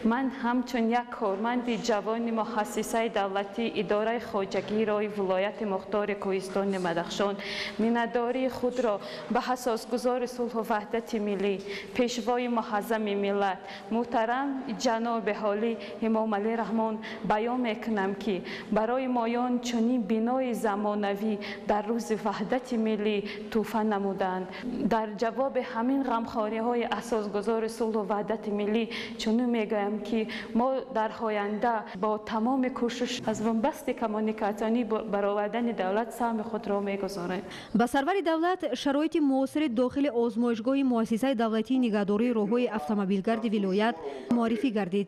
Ман ҳамчун як корманди ҷавони муассисаи давлатии идораи хоҷагии роҳи вилояти мухтори кӯҳистони Бадахшон миннатдории худро ба асосгузори сулҳу ваҳдати миллӣ, пешвои муаззами миллат муҳтарам ҷаноби олӣ Эмомалӣ Раҳмон баён мекунам, ки барои моён чунин бинои замонавӣ дар рӯзи ваҳдати миллӣ тӯҳфа намуданд. Дар ҷавоби ҳамин ғамхориҳои асосгузори сулҳу ваҳдати миллӣ чунин мегӯям, ки мо дар оянда бо тамоми кӯшиш аз бунбасти коммуникатсионӣ баровардани давлат саҳми худро мегузорем. Ба сарвари давлат шароити муосири дохили озмоишгоҳи муассисаи давлатии нигаҳдории роҳҳои автомобилгарди вилоят муаррифӣ гардид.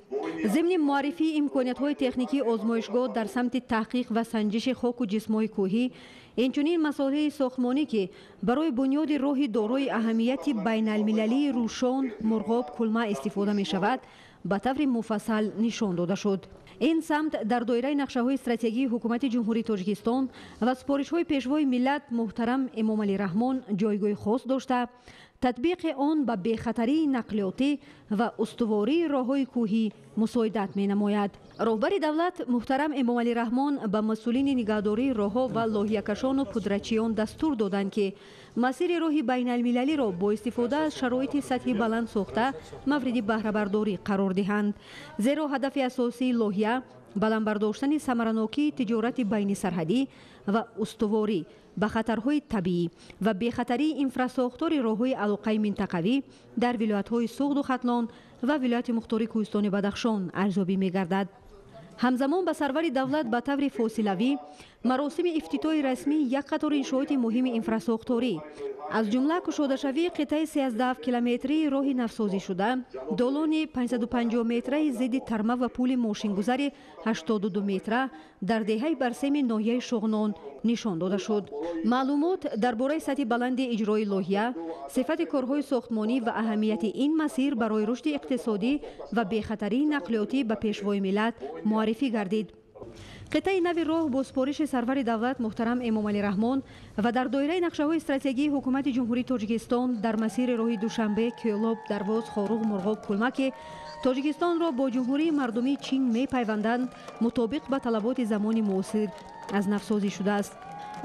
Зимни муаррифии имкониятҳои техникии озмоишгоҳ дар самти таҳқиқ ва санҷиши хоку ҷисмҳои кӯҳӣ, инчунин масолеҳи сохтмонӣ, ки барои бунёди роҳи дорои аҳамияти байналмилалии Рӯшон, Мурғоб, Кулма истифода мешавад, ба таври муфассал нишон дода шуд. Ин самт дар доираи нақшаҳои стратегии ҳукумати Ҷумҳурии Тоҷикистон ва супоришҳои пешвои миллат муҳтарам Эмомалӣ Раҳмон ҷойгоҳи хос дошта, Татбиқи он ба бехатарии нақлиётӣ ва устувории роҳҳои кӯҳӣ мусоидат менамояд. Роҳбари давлат муҳтарам Эмомалӣ Раҳмон ба масъулини нигаҳдории роҳҳо ва лоҳиякашону пудрачиён дастур доданд, ки масири роҳи байналмилалиро бо истифода аз шароити сатҳи баланд сохта мавриди баҳрабардорӣ қарор диҳанд. Зеро ҳадафи асосии лоҳия баланд бардоштани самаранокии тиҷорати байнисарҳадӣ ва устуворӣ ба хатарҳои табиӣ ва бехатарии инфрасохтори роҳҳои алоқаи минтақавӣ дар вилоятҳои Суғду Хатлон ва вилояти мухтори Кӯҳистони Бадахшон арзёбӣ мегардад. Ҳамзамон ба сарвари давлат ба таври фосилавӣ маросими ифтитоҳи расмии як қатор иншооти муҳими инфрасохторӣ, аз ҷумла кушодашавии қитъаи 37 километрии роҳи навсозишуда, долони 550 метраи зидди тарма ва пули мошингузари 82 метра дар деҳаи Барсеми ноҳияи Шоғнон нишон дода шуд. Маълумот дар бораи сатҳи баланди иҷрои лоҳия, сифати корҳои сохтмонӣ ва аҳамияти ин масир барои рушди иқтисодӣ ва бехатарии нақлиётӣ ба Пешвои миллат муаррифӣ гардид. Қитъаи нави роҳ бо супориши сарвари давлат муҳтарам Эмомалӣ Раҳмон ва дар доираи нақшаҳои стратегии Ҳукумати Ҷумҳурии Тоҷикистон дар масири роҳи Душанбе, Кӯлоб, Дарвоз, Хоруғ, Мурғоб, Кулма, ки Тоҷикистонро бо Ҷумҳурии мардумии Чин мепайванданд, мутобиқ ба талаботи замони муосир аз навсозӣ шудааст.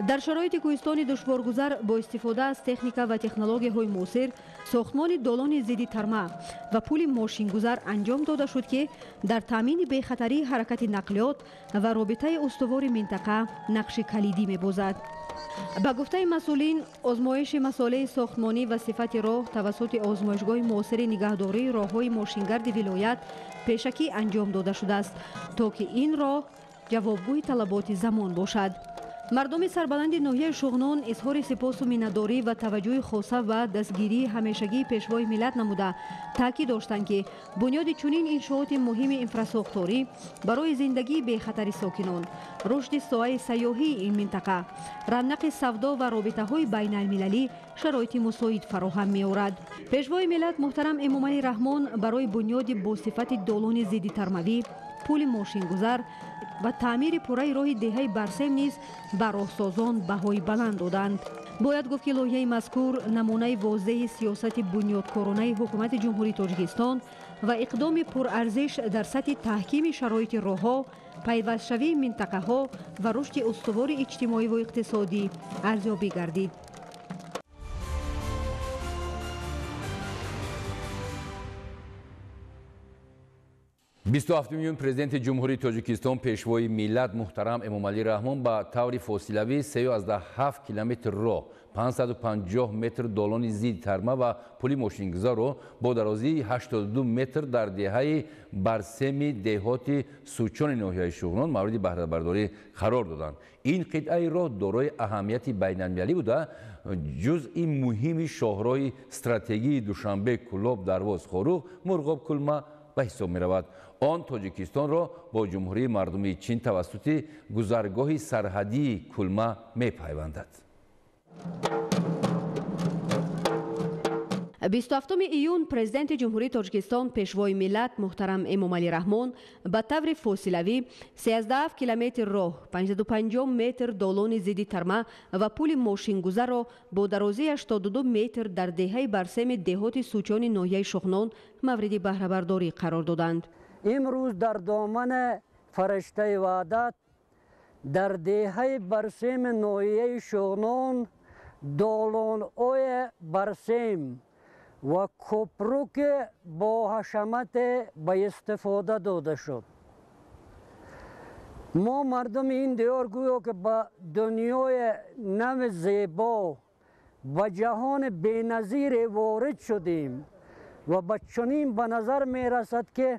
Дар шароити кӯҳистони душворгузар бо истифода аз техника ва технологияҳои муосир сохтмони долони зидди тарма ва пули мошингузар анҷом дода шуд, ки дар таъмини бехатарии ҳаракати нақлиёт ва робитаи устувори минтақа нақши калидӣ мебозад. Ба гуфтаи масъулин, озмоиши масолеҳи сохтмонӣ ва сифати роҳ тавассути озмоишгоҳи муосири нигаҳдории роҳҳои мошингарди вилоят пешакӣ анҷом дода шудааст, то ки ин роҳ ҷавобгӯи талаботи замон бошад. Мардуми сарбаланди ноҳияи Шуғнон изҳори сипосу миннатдорӣ ва таваҷҷӯҳи хоса ва дастгирии ҳамешагии Пешвои миллат намуда таъкид доштанд, ки бунёди чунин иншооти муҳими инфрасохторӣ барои зиндагии бехатари сокинон, рушди соҳаи сайёҳии ин минтақа, равнақи савдо ва робитаҳои байналмилалӣ шароити мусоид фароҳам меорад. Пешвои миллат муҳтарам Эмомалӣ Раҳмон барои бунёди босифати долони зидди тармавӣ, пули мошингузар ва таъмири пурраи роҳи деҳаи Барсем низ ба роҳсозон баҳои баланд доданд. Бояд гуфт, ки лоиҳаи мазкур намунаи возеҳи сиёсати бунёдкоронаи Ҳукумати Ҷумҳурии Тоҷикистон ва иқдоми пурарзиш дар сатҳи таҳкими шароити роҳҳо, пайвастшавии минтақаҳо ва рушди устувори иҷтимоиву иқтисодӣ арзёбӣ гардид. Бисту ҳафтуми июн Президенти Ҷумҳурии Тоҷикистон, Пешвои миллат муҳтарам Эмомалӣ Раҳмон ба таври фосилавӣ 3,7 километр роҳ, 550 метр долони зидди тарма ва пули мошингузарро бо дарозии 82 метр дар деҳаи Барсеми деҳоти Сучони ноҳияи Шуғнон мавриди баҳрабардорӣ қарор доданд. Ин қитъаи роҳ дорои аҳамияти байналмилалӣ буда, ҷузъи муҳими шоҳроҳи стратегии Душанбе, Кӯлоб, Дарвоз, Хоруғ, Мурғоб, Кулма ба ҳисоб меравад. Он Тоҷикистонро бо Ҷумҳурии мардумии Чин тавассути гузаргоҳи сарҳадии Кулма мепайвандад. 27 июн Президенти Ҷумҳурии Тоҷикистон, Пешвои миллат муҳтарам Эмомалӣ Раҳмон ба таври фосилавӣ 37 километр роҳ, 550 метр долони зидди тарма ва пули мошингузарро бо дарозии 82 метр дар деҳаи Барсеми деҳоти Сучони ноҳияи Шуғнон мавриди баҳрабардорӣ қарор доданд. Имрӯз дар домани фариштаи ваҳдат дар деҳаи Барсеми ноҳияи Шуғнон долонҳои Барсем ва кӯпруке бо ҳашамате ба истифода дода шуд. Мо мардуми ин диёр гӯё ки ба дунёи нави зебо, ба ҷаҳони беназире ворид шудем ва ба чунин ба назар мерасад, ки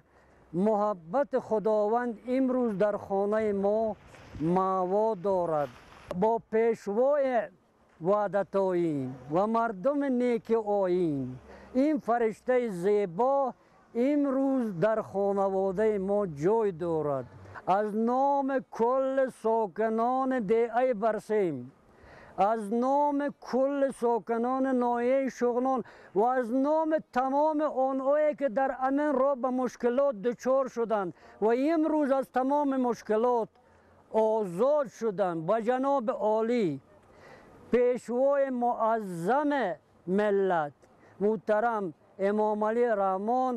муҳаббати Худованд имрӯз дар хонаи мо маъво дорад. Бо пешвои ваҳдатоин ва мардуми неки оин ин фариштаи зебо имрӯз дар хонаводаи мо ҷой дорад. Аз номи кулли сокинони деҳаи Барсем, аз номи кулли сокинони ноҳияи Шуғнон ва аз номи тамоми онҳое ки дар амин роҳ ба мушкилот дучор шуданд ва имрӯз аз тамоми мушкилот озод шуданд, ба ҷаноби олӣ, Пешвои муаззами миллат муҳтарам Эмомалӣ Раҳмон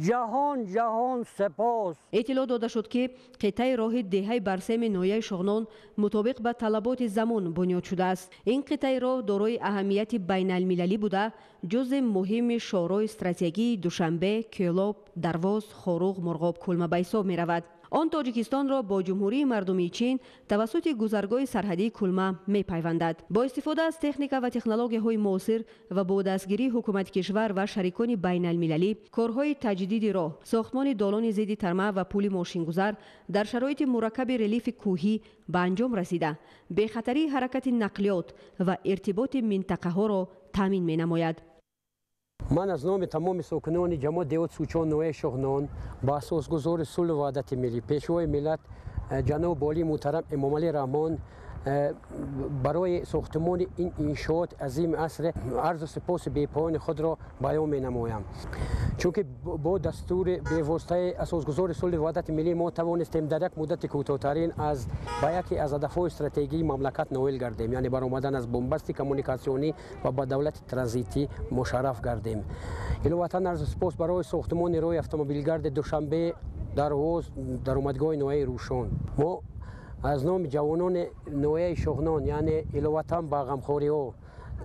ҷаҳон ҷаҳон сипос. Иттилоъ дода шуд, ки қитъаи роҳи деҳаи Барсеми ноҳияи Шуғнон мутобиқ ба талаботи замон бунёд шудааст. Ин қитъаи роҳ дорои аҳамияти байналмилалӣ буда, ҷузъи муҳими шоҳроҳи стратегии Душанбе, Кӯлоб, Дарвоз, Хоруғ, Мурғоб, Кулма ба ҳисоб меравад. Он Тоҷикистонро бо Ҷумҳурии Мардумии Чин тавассути гузаргоҳи сарҳадии Кулма мепайвандад. Бо истифода аз техника ва технологияҳои муосир ва бо дастгирии ҳукумати кишвар ва шарикони байналмилалӣ корҳои таҷдиди роҳ, сохтмони долони зидди тарма ва пули мошингузар дар шароити мураккаби релифи кӯҳӣ ба анҷом расида, бехатарии ҳаракати нақлиёт ва иртиботи минтақаҳоро таъмин менамояд. Ман аз номи тамоми сокинони ҷамоати деҳоти Сучон ноҳияи Шуғнон ба асосгузори сулҳу ваҳдати миллӣ, Пешвои миллат ҷаноби олии муҳтарам Эмомалӣ Раҳмон барои сохтмони ин иншоот азими аср арзу сипоси бепоёни худро баён менамоям. Чунки бо дастури бевоситаи асосгузори сулҳу ваҳдати миллӣ мо тавонистем дар як муддати кӯтоҳтарин аз ба яке аз ҳадафҳои стратегии мамлакат ноил гардем, яъне баромадан аз бунбасти коммуникатсионӣ ва ба давлати транзитӣ мушарраф гардем. Иловатан арзу сипос барои сохтмони роҳи автомобилгарди Душанбе, Дарвоз, даромадгоҳи ноҳияи Рӯшон. Мо аз номи ҷавонони ноҳияи Шуғнон, яъне иловатан ба ғамхориҳо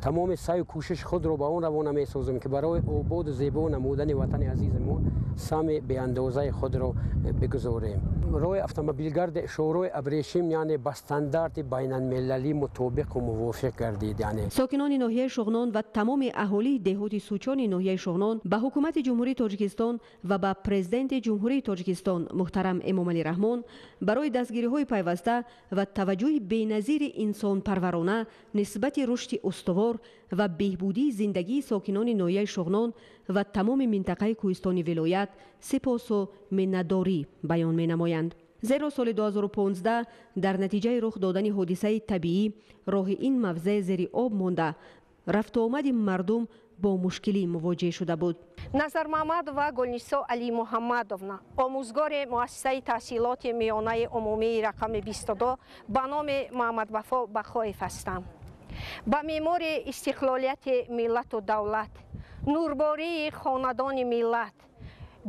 тамоми саъю кӯшиши худро ба он равона месозем, ки барои ободу зебо намудани ватани азизи мо саҳми беандозаи худро бигузорем. Роҳи автомобилгарди шоҳроҳи Абрешим, яъне ба стандарти байналмилалӣ мутобиқу мувофиқ гардид. Яъне сокинони ноҳияи Шуғнон ва тамоми аҳолии деҳоти Сучони ноҳияи Шуғнон ба ҳукумати Ҷумҳурии Тоҷикистон ва ба Президенти Ҷумҳурии Тоҷикистон муҳтарам Эмомалӣ Раҳмон барои дастгириҳои пайваста ва таваҷҷӯҳи беназири инсонпарварона нисбати рушди устувор ва беҳбудии зиндагии сокинони ноҳияи Шуғнон ва тамоми минтақаи кӯҳистони вилоят сипосу миннатдорӣ баён менамоянд. Зеро соли 2015 дар натиҷаи рух додани ҳодисаи табиӣ роҳи ин мавзеъ зери об монда, рафтуомади мардум бо мушкилӣ мувоҷеҳ шуда буд. Назармамадова Гулнисо Алимуҳаммадовна, омӯзгори муассисаи таҳсилоти миёнаи умумии рақами 22 ба номи Муҳаммадвафо Бақоев ҳастам. Ба меъмори истиқлолияти миллату давлат, нурбории хонадони миллат,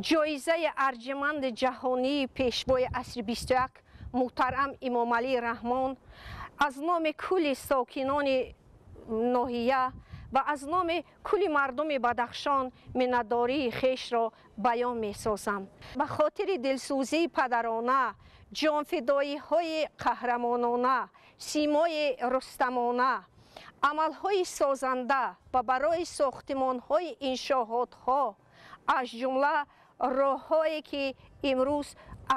ҷоизаи арҷманди ҷаҳонии пешвои асри 21 муҳтарам Эмомалӣ Раҳмон аз номи кулли сокинони ноҳия ва аз номи кулли мардуми Бадахшон миннатдории хешро баён месозам. Ба хотири дилсӯзии падарона, ҷонфидоиҳои қаҳрамонона, симои рустамона, амалҳои созанда ва барои сохтимонҳои иншоотҳо, аз ҷумла роҳҳое ки имрӯз,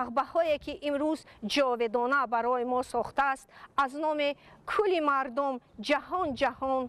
ағбаҳое ки имрӯз ҷовидона барои мо сохтааст, аз номи кулли мардум ҷаҳон ҷаҳон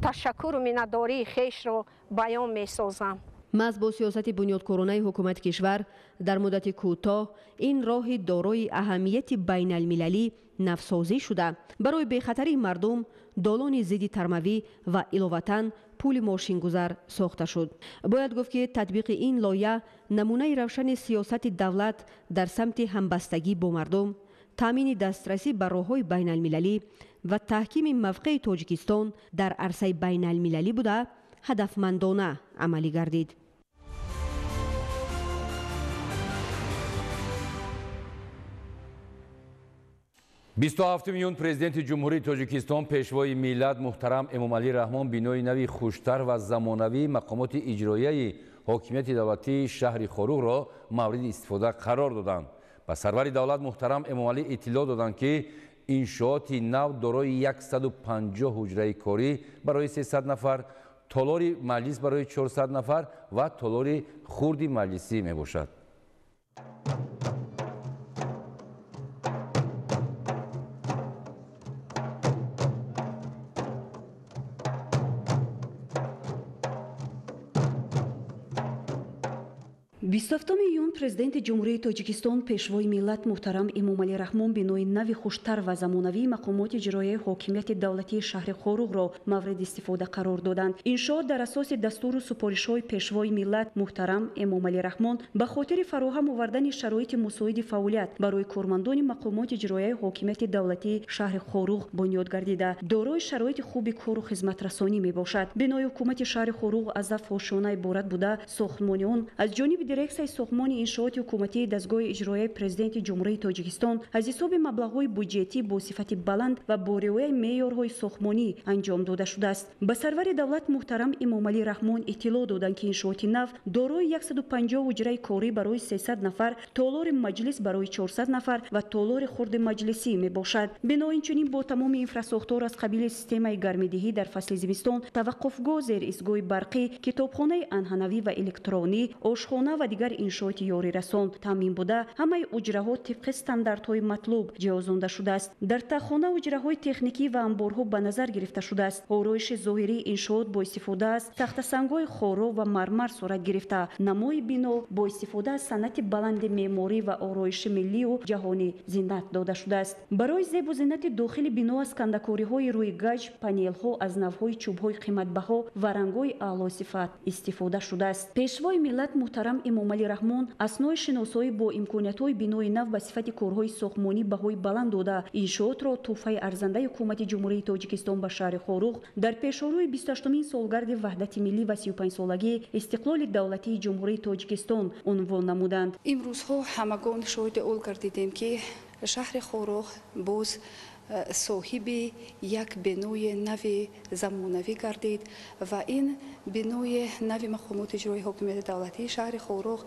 ташаккуру миннатдории хешро баён месозам. Маҳз бо сиёсати бунёдкоронаи ҳукумати кишвар дар муддати кӯтоҳ ин роҳи дорои аҳамияти байналмилалӣ навсозӣ шуда, барои бехатарии мардум долони зидди тармавӣ ва иловатан пули мошингузар сохта шуд. Бояд гуфт, ки татбиқи ин лоиҳа намунаи равшани сиёсати давлат дар самти ҳамбастагӣ бо мардум, таъмини дастрасӣ ба роҳҳои байналмилалӣ ва таҳкими мавқеи Тоҷикистон дар арсаи байналмилалӣ буда, ҳадафмандона амалӣ гардид. Бисту ҳафтуми июн Президенти Ҷумҳурии Тоҷикистон, Пешвои миллат муҳтарам Эмомалӣ Раҳмон бинои нави хуштар ва замонавии мақомоти иҷроияи ҳокимияти давлатии шаҳри Хоруғро мавриди истифода қарор доданд. Ба сарвари давлат муҳтарам Эмомалӣ иттилоъ доданд, ки иншооти нав дорои 150 ҳуҷраи корӣ барои 300 нафар, толори маҷлис барои 400 нафар ва толори хурди маҷлисӣ мебошад. 27 июн Президенти Ҷумҳурии Тоҷикистон, Пешвои миллат муҳтарам Эмомалӣ Раҳмон бинои нави хуштар ва замонавии мақомоти иҷроияи ҳокимияти давлатии шаҳри Хоруғро мавриди истифода қарор доданд. Иншоот дар асоси дастуру супоришҳои Пешвои миллат муҳтарам Эмомалӣ Раҳмон ба хотири фароҳам овардани шароити мусоиди фаъолият барои кормандони мақомоти иҷроияи ҳокимияти давлатии шаҳри Хоруғ бунёд гардида, дорои шароити хуби кору хизматрасонӣ мебошад. Бинои ҳукумати шаҳри Хоруғ аз ҳафт ошёна иборат буда, сохтмони он аз ҷониби дирексияи сохтмони иншооти ҳукуматии дастгоҳи иҷроияи Президенти Ҷумҳурии Тоҷикистон аз ҳисоби маблағҳои буҷетӣ бо сифати баланд ва бо риояи меъёрҳои сохтмонӣ анҷом дода шудааст. Ба сарвари давлат муҳтарам Эмомалӣ Раҳмон иттилоъ доданд, ки иншооти нав дорои 150 ҳуҷраи корӣ барои 300 нафар, толори маҷлис барои 400 нафар ва толори хурди маҷлисӣ мебошад. Бино инчунин бо тамоми инфрасохтор аз қабили системаи гармидиҳӣ дар фасли зимистон, таваққуфгоҳ, зеристгоҳи барқӣ, китобхонаи анъанавӣ ва электронӣ, ошхона ва дигар иншооти ёрирасон таъмин буда, ҳамаи ҳуҷраҳо тибқи стандартҳои матлуб ҷиҳозонда шудааст. Дар таххона ҳуҷраҳои техникӣ ва амборҳо ба назар гирифта шудааст. Ороиши зоҳирии иншоот бо истифода аз тахтасангҳои хоро ва мармар сурат гирифта, намои бино бо истифода аз санъати баланди меъморӣ ва ороиши миллию ҷаҳонӣ зинат дода шудааст. Барои зебу зинати дохили бино аз кандакориҳои рӯи гаҷ, панелҳо аз навъҳои чӯбҳои қиматбаҳо ва рангҳои аълосифат истифода шудааст. Пешвои миллат муҳтарам Эмомалӣ Раҳмон аснои шиносоӣ бо имкониятҳои бинои нав ба сифати корҳои сохтмонӣ баҳои баланд дода, иншоотро тӯҳфаи арзандаи ҳукумати Ҷумҳурии Тоҷикистон ба шаҳри Хоруғ дар пешорӯи 28-умин солгарди ваҳдати миллӣ ва 35-солагии истиқлоли давлатии Ҷумҳурии Тоҷикистон унвон намуданд. Имрӯзҳо ҳамагон шоҳиди он гардидем, ки шаҳри Хоруғ боз соҳиби як бинои нави замонавӣ гардид ва ин бинои нави мақомоти иҷроии ҳокимияти давлатии шаҳри Хоруғ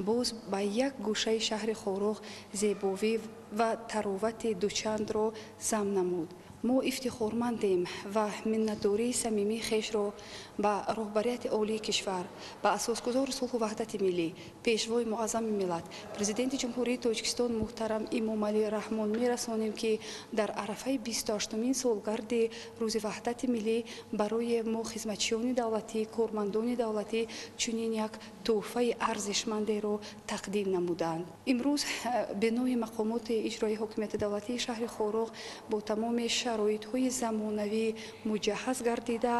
боз ба як гӯшаи шаҳри Хоруғ зебовӣ ва таровати дучандро зам намуд. Мо ифтихормандем ва миннатдории самимии хешро ба роҳбарияти олии кишвар, ба асосгузори сулҳу ваҳдати миллӣ, пешвои муаззами миллат, Президенти Ҷумҳурии Тоҷикистон муҳтарам Эмомалӣ Раҳмон мерасонем, ки дар арафаи 28-умин солгарди рӯзи ваҳдати миллӣ барои мо хизматчиёни давлатӣ, кормандони давлатӣ чунин як тӯҳфаи арзишмандеро тақдим намуданд. Имрӯз бинои мақомоти иҷроии ҳокимияти давлатии шаҳри Хоруғ бо тамоми шароитҳои замонавӣ муҷаҳҳаз гардида,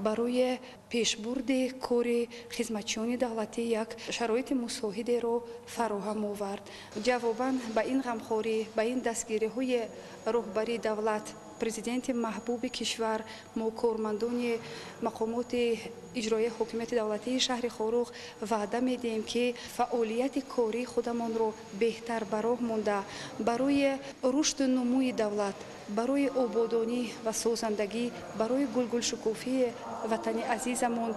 барои пешбурди кори хизматчиёни давлатӣ як шароити мусоҳидеро фароҳам овард. Ҷавобан ба ин ғамхорӣ, ба ин дастгириҳои роҳбарии давлат, президенти маҳбуби кишвар, мо кормандони мақомоти иҷроияи ҳокимияти давлатии шаҳри Хоруғ ваъда медиҳем, ки фаъолияти кории худамонро беҳтар ба роҳ монда, барои рушду нумӯи давлат, барои ободонӣ ва созандагӣ, барои гулгулшукуфии ватани азизамон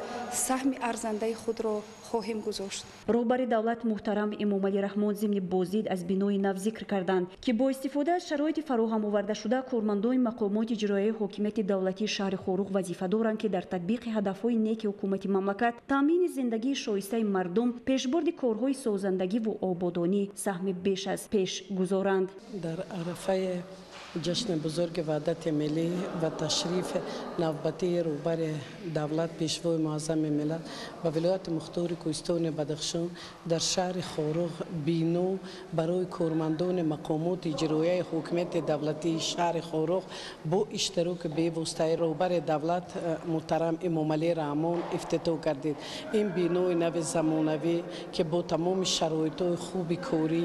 саҳми арзандаи худро хоҳем гузошт. Роҳбари давлат муҳтарам Эмомалӣ Раҳмон зимни боздид аз бинои нав зикр карданд, ки бо истифода аз шароити фароҳам овардашуда кормандони мақомоти иҷроияи ҳокимияти давлатии шаҳри Хоруғ вазифа доранд, ки дар татбиқи ҳадафҳои неки ҳукумати мамлакат, таъмини зиндагии шоистаи мардум, пешбурди корҳои созандагӣ ва ободонӣ саҳми беш аз пеш гузоранд. Дар арафаи ҷашни бузурги ваҳдати миллӣ ва ташрифи навбатии роҳбари давлат, пешвои муаззами миллат ба вилояти мухтори кӯҳистони Бадахшон дар шаҳри Хоруғ бино барои кормандони мақомоти иҷроияи ҳокимияти давлатии шаҳри Хоруғ бо иштироки бевоситаи роҳбари давлат муҳтарам Эмомалӣ Раҳмон ифтитоҳ гардид. Ин бинои нави замонавӣ, ки бо тамоми шароитҳои хуби корӣ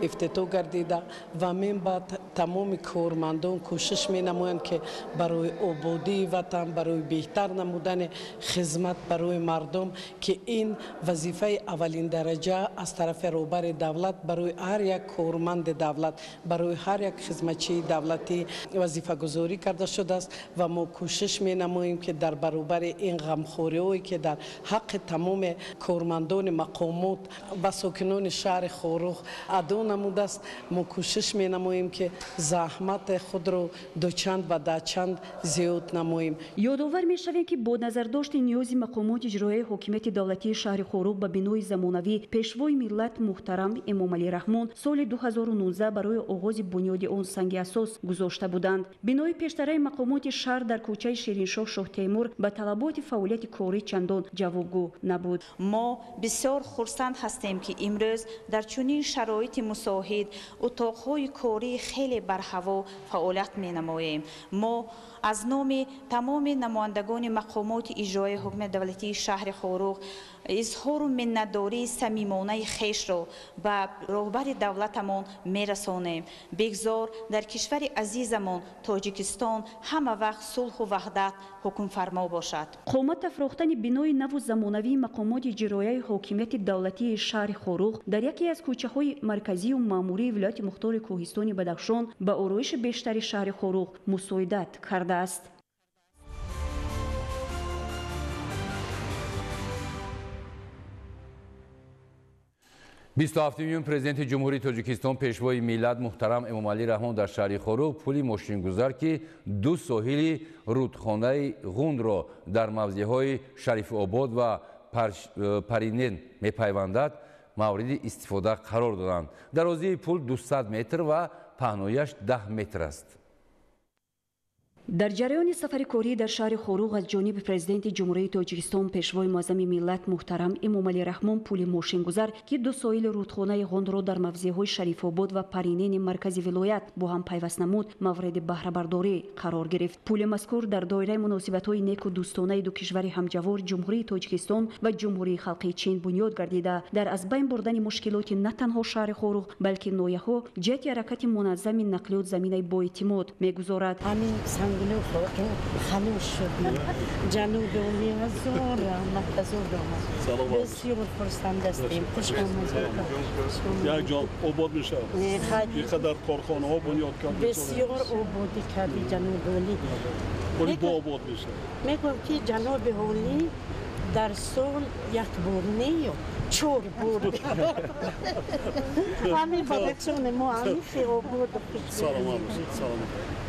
ифтитоҳ гардида ва минбаъд тамоми кормандон кӯшиш менамоянд, ки барои ободии ватан, барои беҳтар намудани хизмат барои мардум, ки ин вазифаи аввалин дараҷа аз тарафи роҳбари давлат барои ҳар як корманди давлат, барои ҳар як хизматчии давлатӣ вазифагузорӣ карда шудааст ва мо кӯшиш менамоем, ки дар баробари ин ғамхориҳое, ки дар ҳаққи тамоми кормандони мақомот ва сокинони шаҳри Хоруғ адо намудааст, мо кӯшиш менамоем, ки заҳмати худро дучанд ва дачанд зиёд намоем. Ёдовар мешавем, ки бо назардошти ниёзи мақомоти иҷроияи ҳокимияти давлатии шаҳри Хоруғ ба бинои замонавӣ, Пешвои миллат муҳтарам Эмомалӣ Раҳмон соли 2019 барои оғози бунёди он санги асос гузошта буданд. Бинои пештараи мақомоти шаҳр дар кӯчаи Шириншоҳ Шоҳтемур ба талаботи фаъолияти корӣ чандон ҷавобгӯ набуд. Мо бисёр хурсанд ҳастем, ки имрӯз дар чунин шароити мусоҳид утоқҳои корӣ хеле барҳаво фаъолият менамоем. Мо аз номи тамоми намояндагони мақомоти иҷроияи ҳукумати давлатии шаҳри Хоруғ изҳору миннатдории самимонаи хешро ба роҳбари давлатамон мерасонем. Бигзор дар кишвари азизамон Тоҷикистон ҳама вақт сулҳу ваҳдат ҳукмфармо бошад. Қомат афрохтани бинои наву замонавии мақомоти иҷроияи ҳокимияти давлатии шаҳри Хоруғ дар яке аз кӯчаҳои марказию маъмурии вилояти мухтори Кӯҳистони Бадахшон ба ороиши бештари шаҳри Хоруғ мусоидат кардааст. Бисту ҳафтуми июн Президенти Ҷумҳурии Тоҷикистон, Пешвои миллат муҳтарам Эмомалӣ Раҳмон дар шаҳри Хоруғ пули мошингузар, ки ду соҳили рудхонаи Ғундро дар мавзеъҳои Шарифобод ва Паринен мепайвандад, мавриди истифода қарор доданд. Дарозии пул 200 метр ва паҳнояш 10 метр аст. Дар ҷараёни сафари корӣ дар шаҳри Хоруғ аз ҷониби Президенти Ҷумҳурии Тоҷикистон, Пешвои муаззами миллат муҳтарам Эмомалӣ Раҳмон пули мошингузар, ки ду соҳили рудхонаи Ғондро дар мавзеъҳои Шарифобод ва Паринени маркази вилоят бо ҳам пайваст намуд, мавриди баҳрабардорӣ қарор гирифт. Пули мазкур дар доираи муносибатҳои неку дӯстонаи ду кишвари ҳамҷавор Ҷумҳурии Тоҷикистон ва Ҷумҳурии Халқии Чин бунёд гардида, дар аз байн бурдани мушкилоти на танҳо шаҳри Хоруғ, балки ноҳияҳо ҷиҳати ҳаракати муназзами нақлиёт заминаи боэътимод мегузорад. خلوص شدیم جنوب و هزار رحمت هزار رحمت بسیار خرسند هستیم. خوش آمدید. یک جا آباد میشه. اینقدر کارخانه ها بنیاد کرد. بسیار آبادی کردی جنوب عالی. ولی با آباد میشه. میگم که جناب عالی در سال یک بار نه چهار بار. همین بدخشان ما همین خیلی آباد. سلام سلام.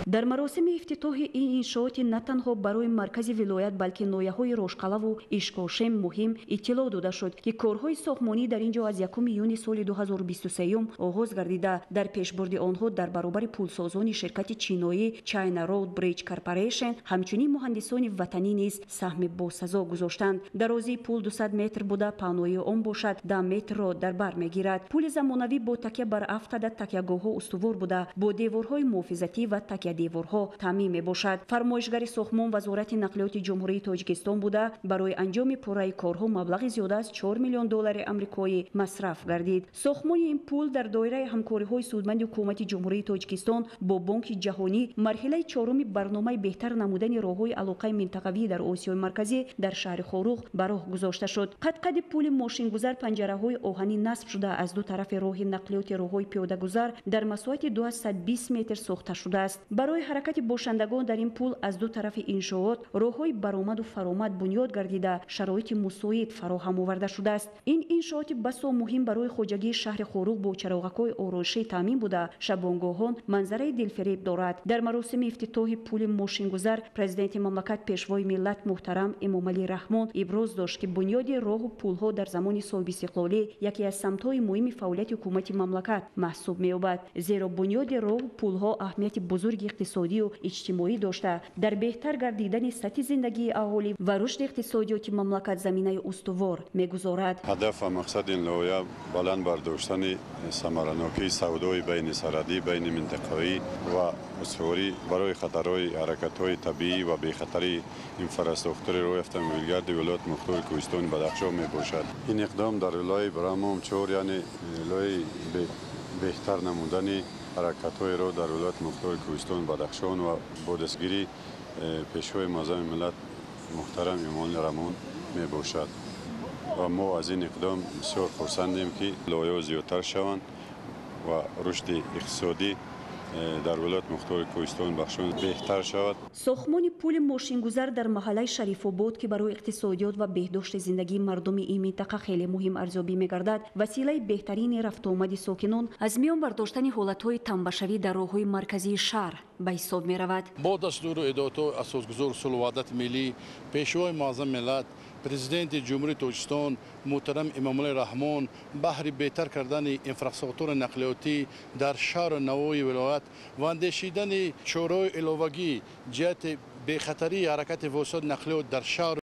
Дар маросими ифтитоҳи ин иншооти на танҳо барои маркази вилоят, балки ноҳияҳои Рошқалаву Ишкошем муҳим иттилоъ дода шуд, ки корҳои сохтмонӣ дар ин ҷо аз 1 июни соли 2023 оғоз гардида, дар пешбурди онҳо дар баробари пулсозони ширкати чиноӣ China Road Bridge Corporation ҳамчунин муҳандисони ватанӣ низ саҳми босазо гузоштанд. Дарозии пул 200 метр буда, паҳноии он бошад 10 метрро дар бар мегирад. Пули замонавӣ бо такя бар 7 такягоҳҳо устувор буда, бо деворҳои муҳофизатӣ ва такя деворҳо таъмин мебошад. Фармоишгари сохтмон Вазорати нақлиёти Ҷумҳурии Тоҷикистон буда, барои анҷоми пурраи корҳо маблағи зиёда аз 4 миллион доллари амрикоӣ масраф гардид. Сохтмони ин пул дар доираи ҳамкориҳои судманди ҳукумати Ҷумҳурии Тоҷикистон бо Бонки Ҷаҳонӣ марҳилаи чоруми барномаи беҳтар намудани роҳҳои алоқаи минтақавӣ дар Осиёи Марказӣ дар шаҳри Хоруғ ба роҳ гузошта шуд. Қадқади пули мошингузар панҷараҳои оҳанӣ насб шуда, аз ду тарафи роҳи нақлиёти роҳҳои пиёдагузар дар масоҳати 220 метр сохта шудааст. Барои ҳаракати бошандагон дар ин пул аз ду тарафи иншоот роҳҳои баромаду фаромад бунёд гардида, шароити мусоид фароҳам оварда шудааст. Ин иншооти басо муҳим барои хоҷагии шаҳри Хоруғ бо чароғакҳои ороишӣ таъмин буда, шабонгоҳон манзараи дилфиреб дорад. Дар маросими ифтитоҳи пули мошингузар Президенти мамлакат, Пешвои миллат муҳтарам Эмомалӣ Раҳмон иброз дошт, ки бунёди роҳу пулҳо дар замони соҳибистиқлолӣ яке аз самтҳои муҳими фаъолияти ҳукумати мамлакат маҳсуб меёбад, зеро бунёди роҳу пулҳо аҳамияти бузурги иқтисодию иҷтимоӣ дошта, дар беҳтар гардидани сатҳи зиндагии аҳолӣ ва рушди иқтисодиёти мамлакат заминаи устувор мегузорад. Ҳадаф ва мақсади ин лоиҳа баланд бардоштани самаранокии савдои байнисарҳадӣ, байниминтақавӣ ва устуворӣ барои хатарҳои ҳаракатҳои табиӣ ва бехатарии инфраструктури роҳи автомобилгарди вилояти мухтори Кӯҳистони Бадахшон мебошад. Ин иқдом дар вилояи Брамом чор, яъне вилояи беҳтар намудани ҳаракатҳои роҳ дар вилояти мухтори Кӯҳистони Бадахшон ва бо дастгирии Пешвои муаззами миллат муҳтарам Эмомалӣ Раҳмон мебошад. Ва мо аз ин иқдом бисёр хурсандем, ки лоиҳаҳо зиёдтар шаванд ва рушди иқтисодӣ Дар вилояти мухтори Кӯҳистони Бадахшон беҳтар шавад. Сохтмони пули мошингузар дар маҳаллаи Шарифобод, ки барои иқтисодиёт ва беҳдошти зиндагии мардуми ин минтақа хеле муҳим арзёбӣ мегардад, василаи беҳтарини рафтуомади сокинон, аз миён бардоштани ҳолатҳои тамбашавӣ дар роҳҳои марказии шаҳр ба ҳисоб меравад. Бо дастуру ҳидоятҳои асосгузори сулҳу ваҳдати миллӣ, Пешвои муаззами миллат, Президенти Ҷумҳурии Тоҷикистон муҳтарам Эмомалӣ Раҳмон, баҳри беҳтар кардани инфраструктураи нақлиётӣ дар шаҳру навоҳии вилоят ва андешидани чораҳои иловагӣ ҷиҳати бехатарии ҳаракати воситаҳои нақлиёт дар шаҳру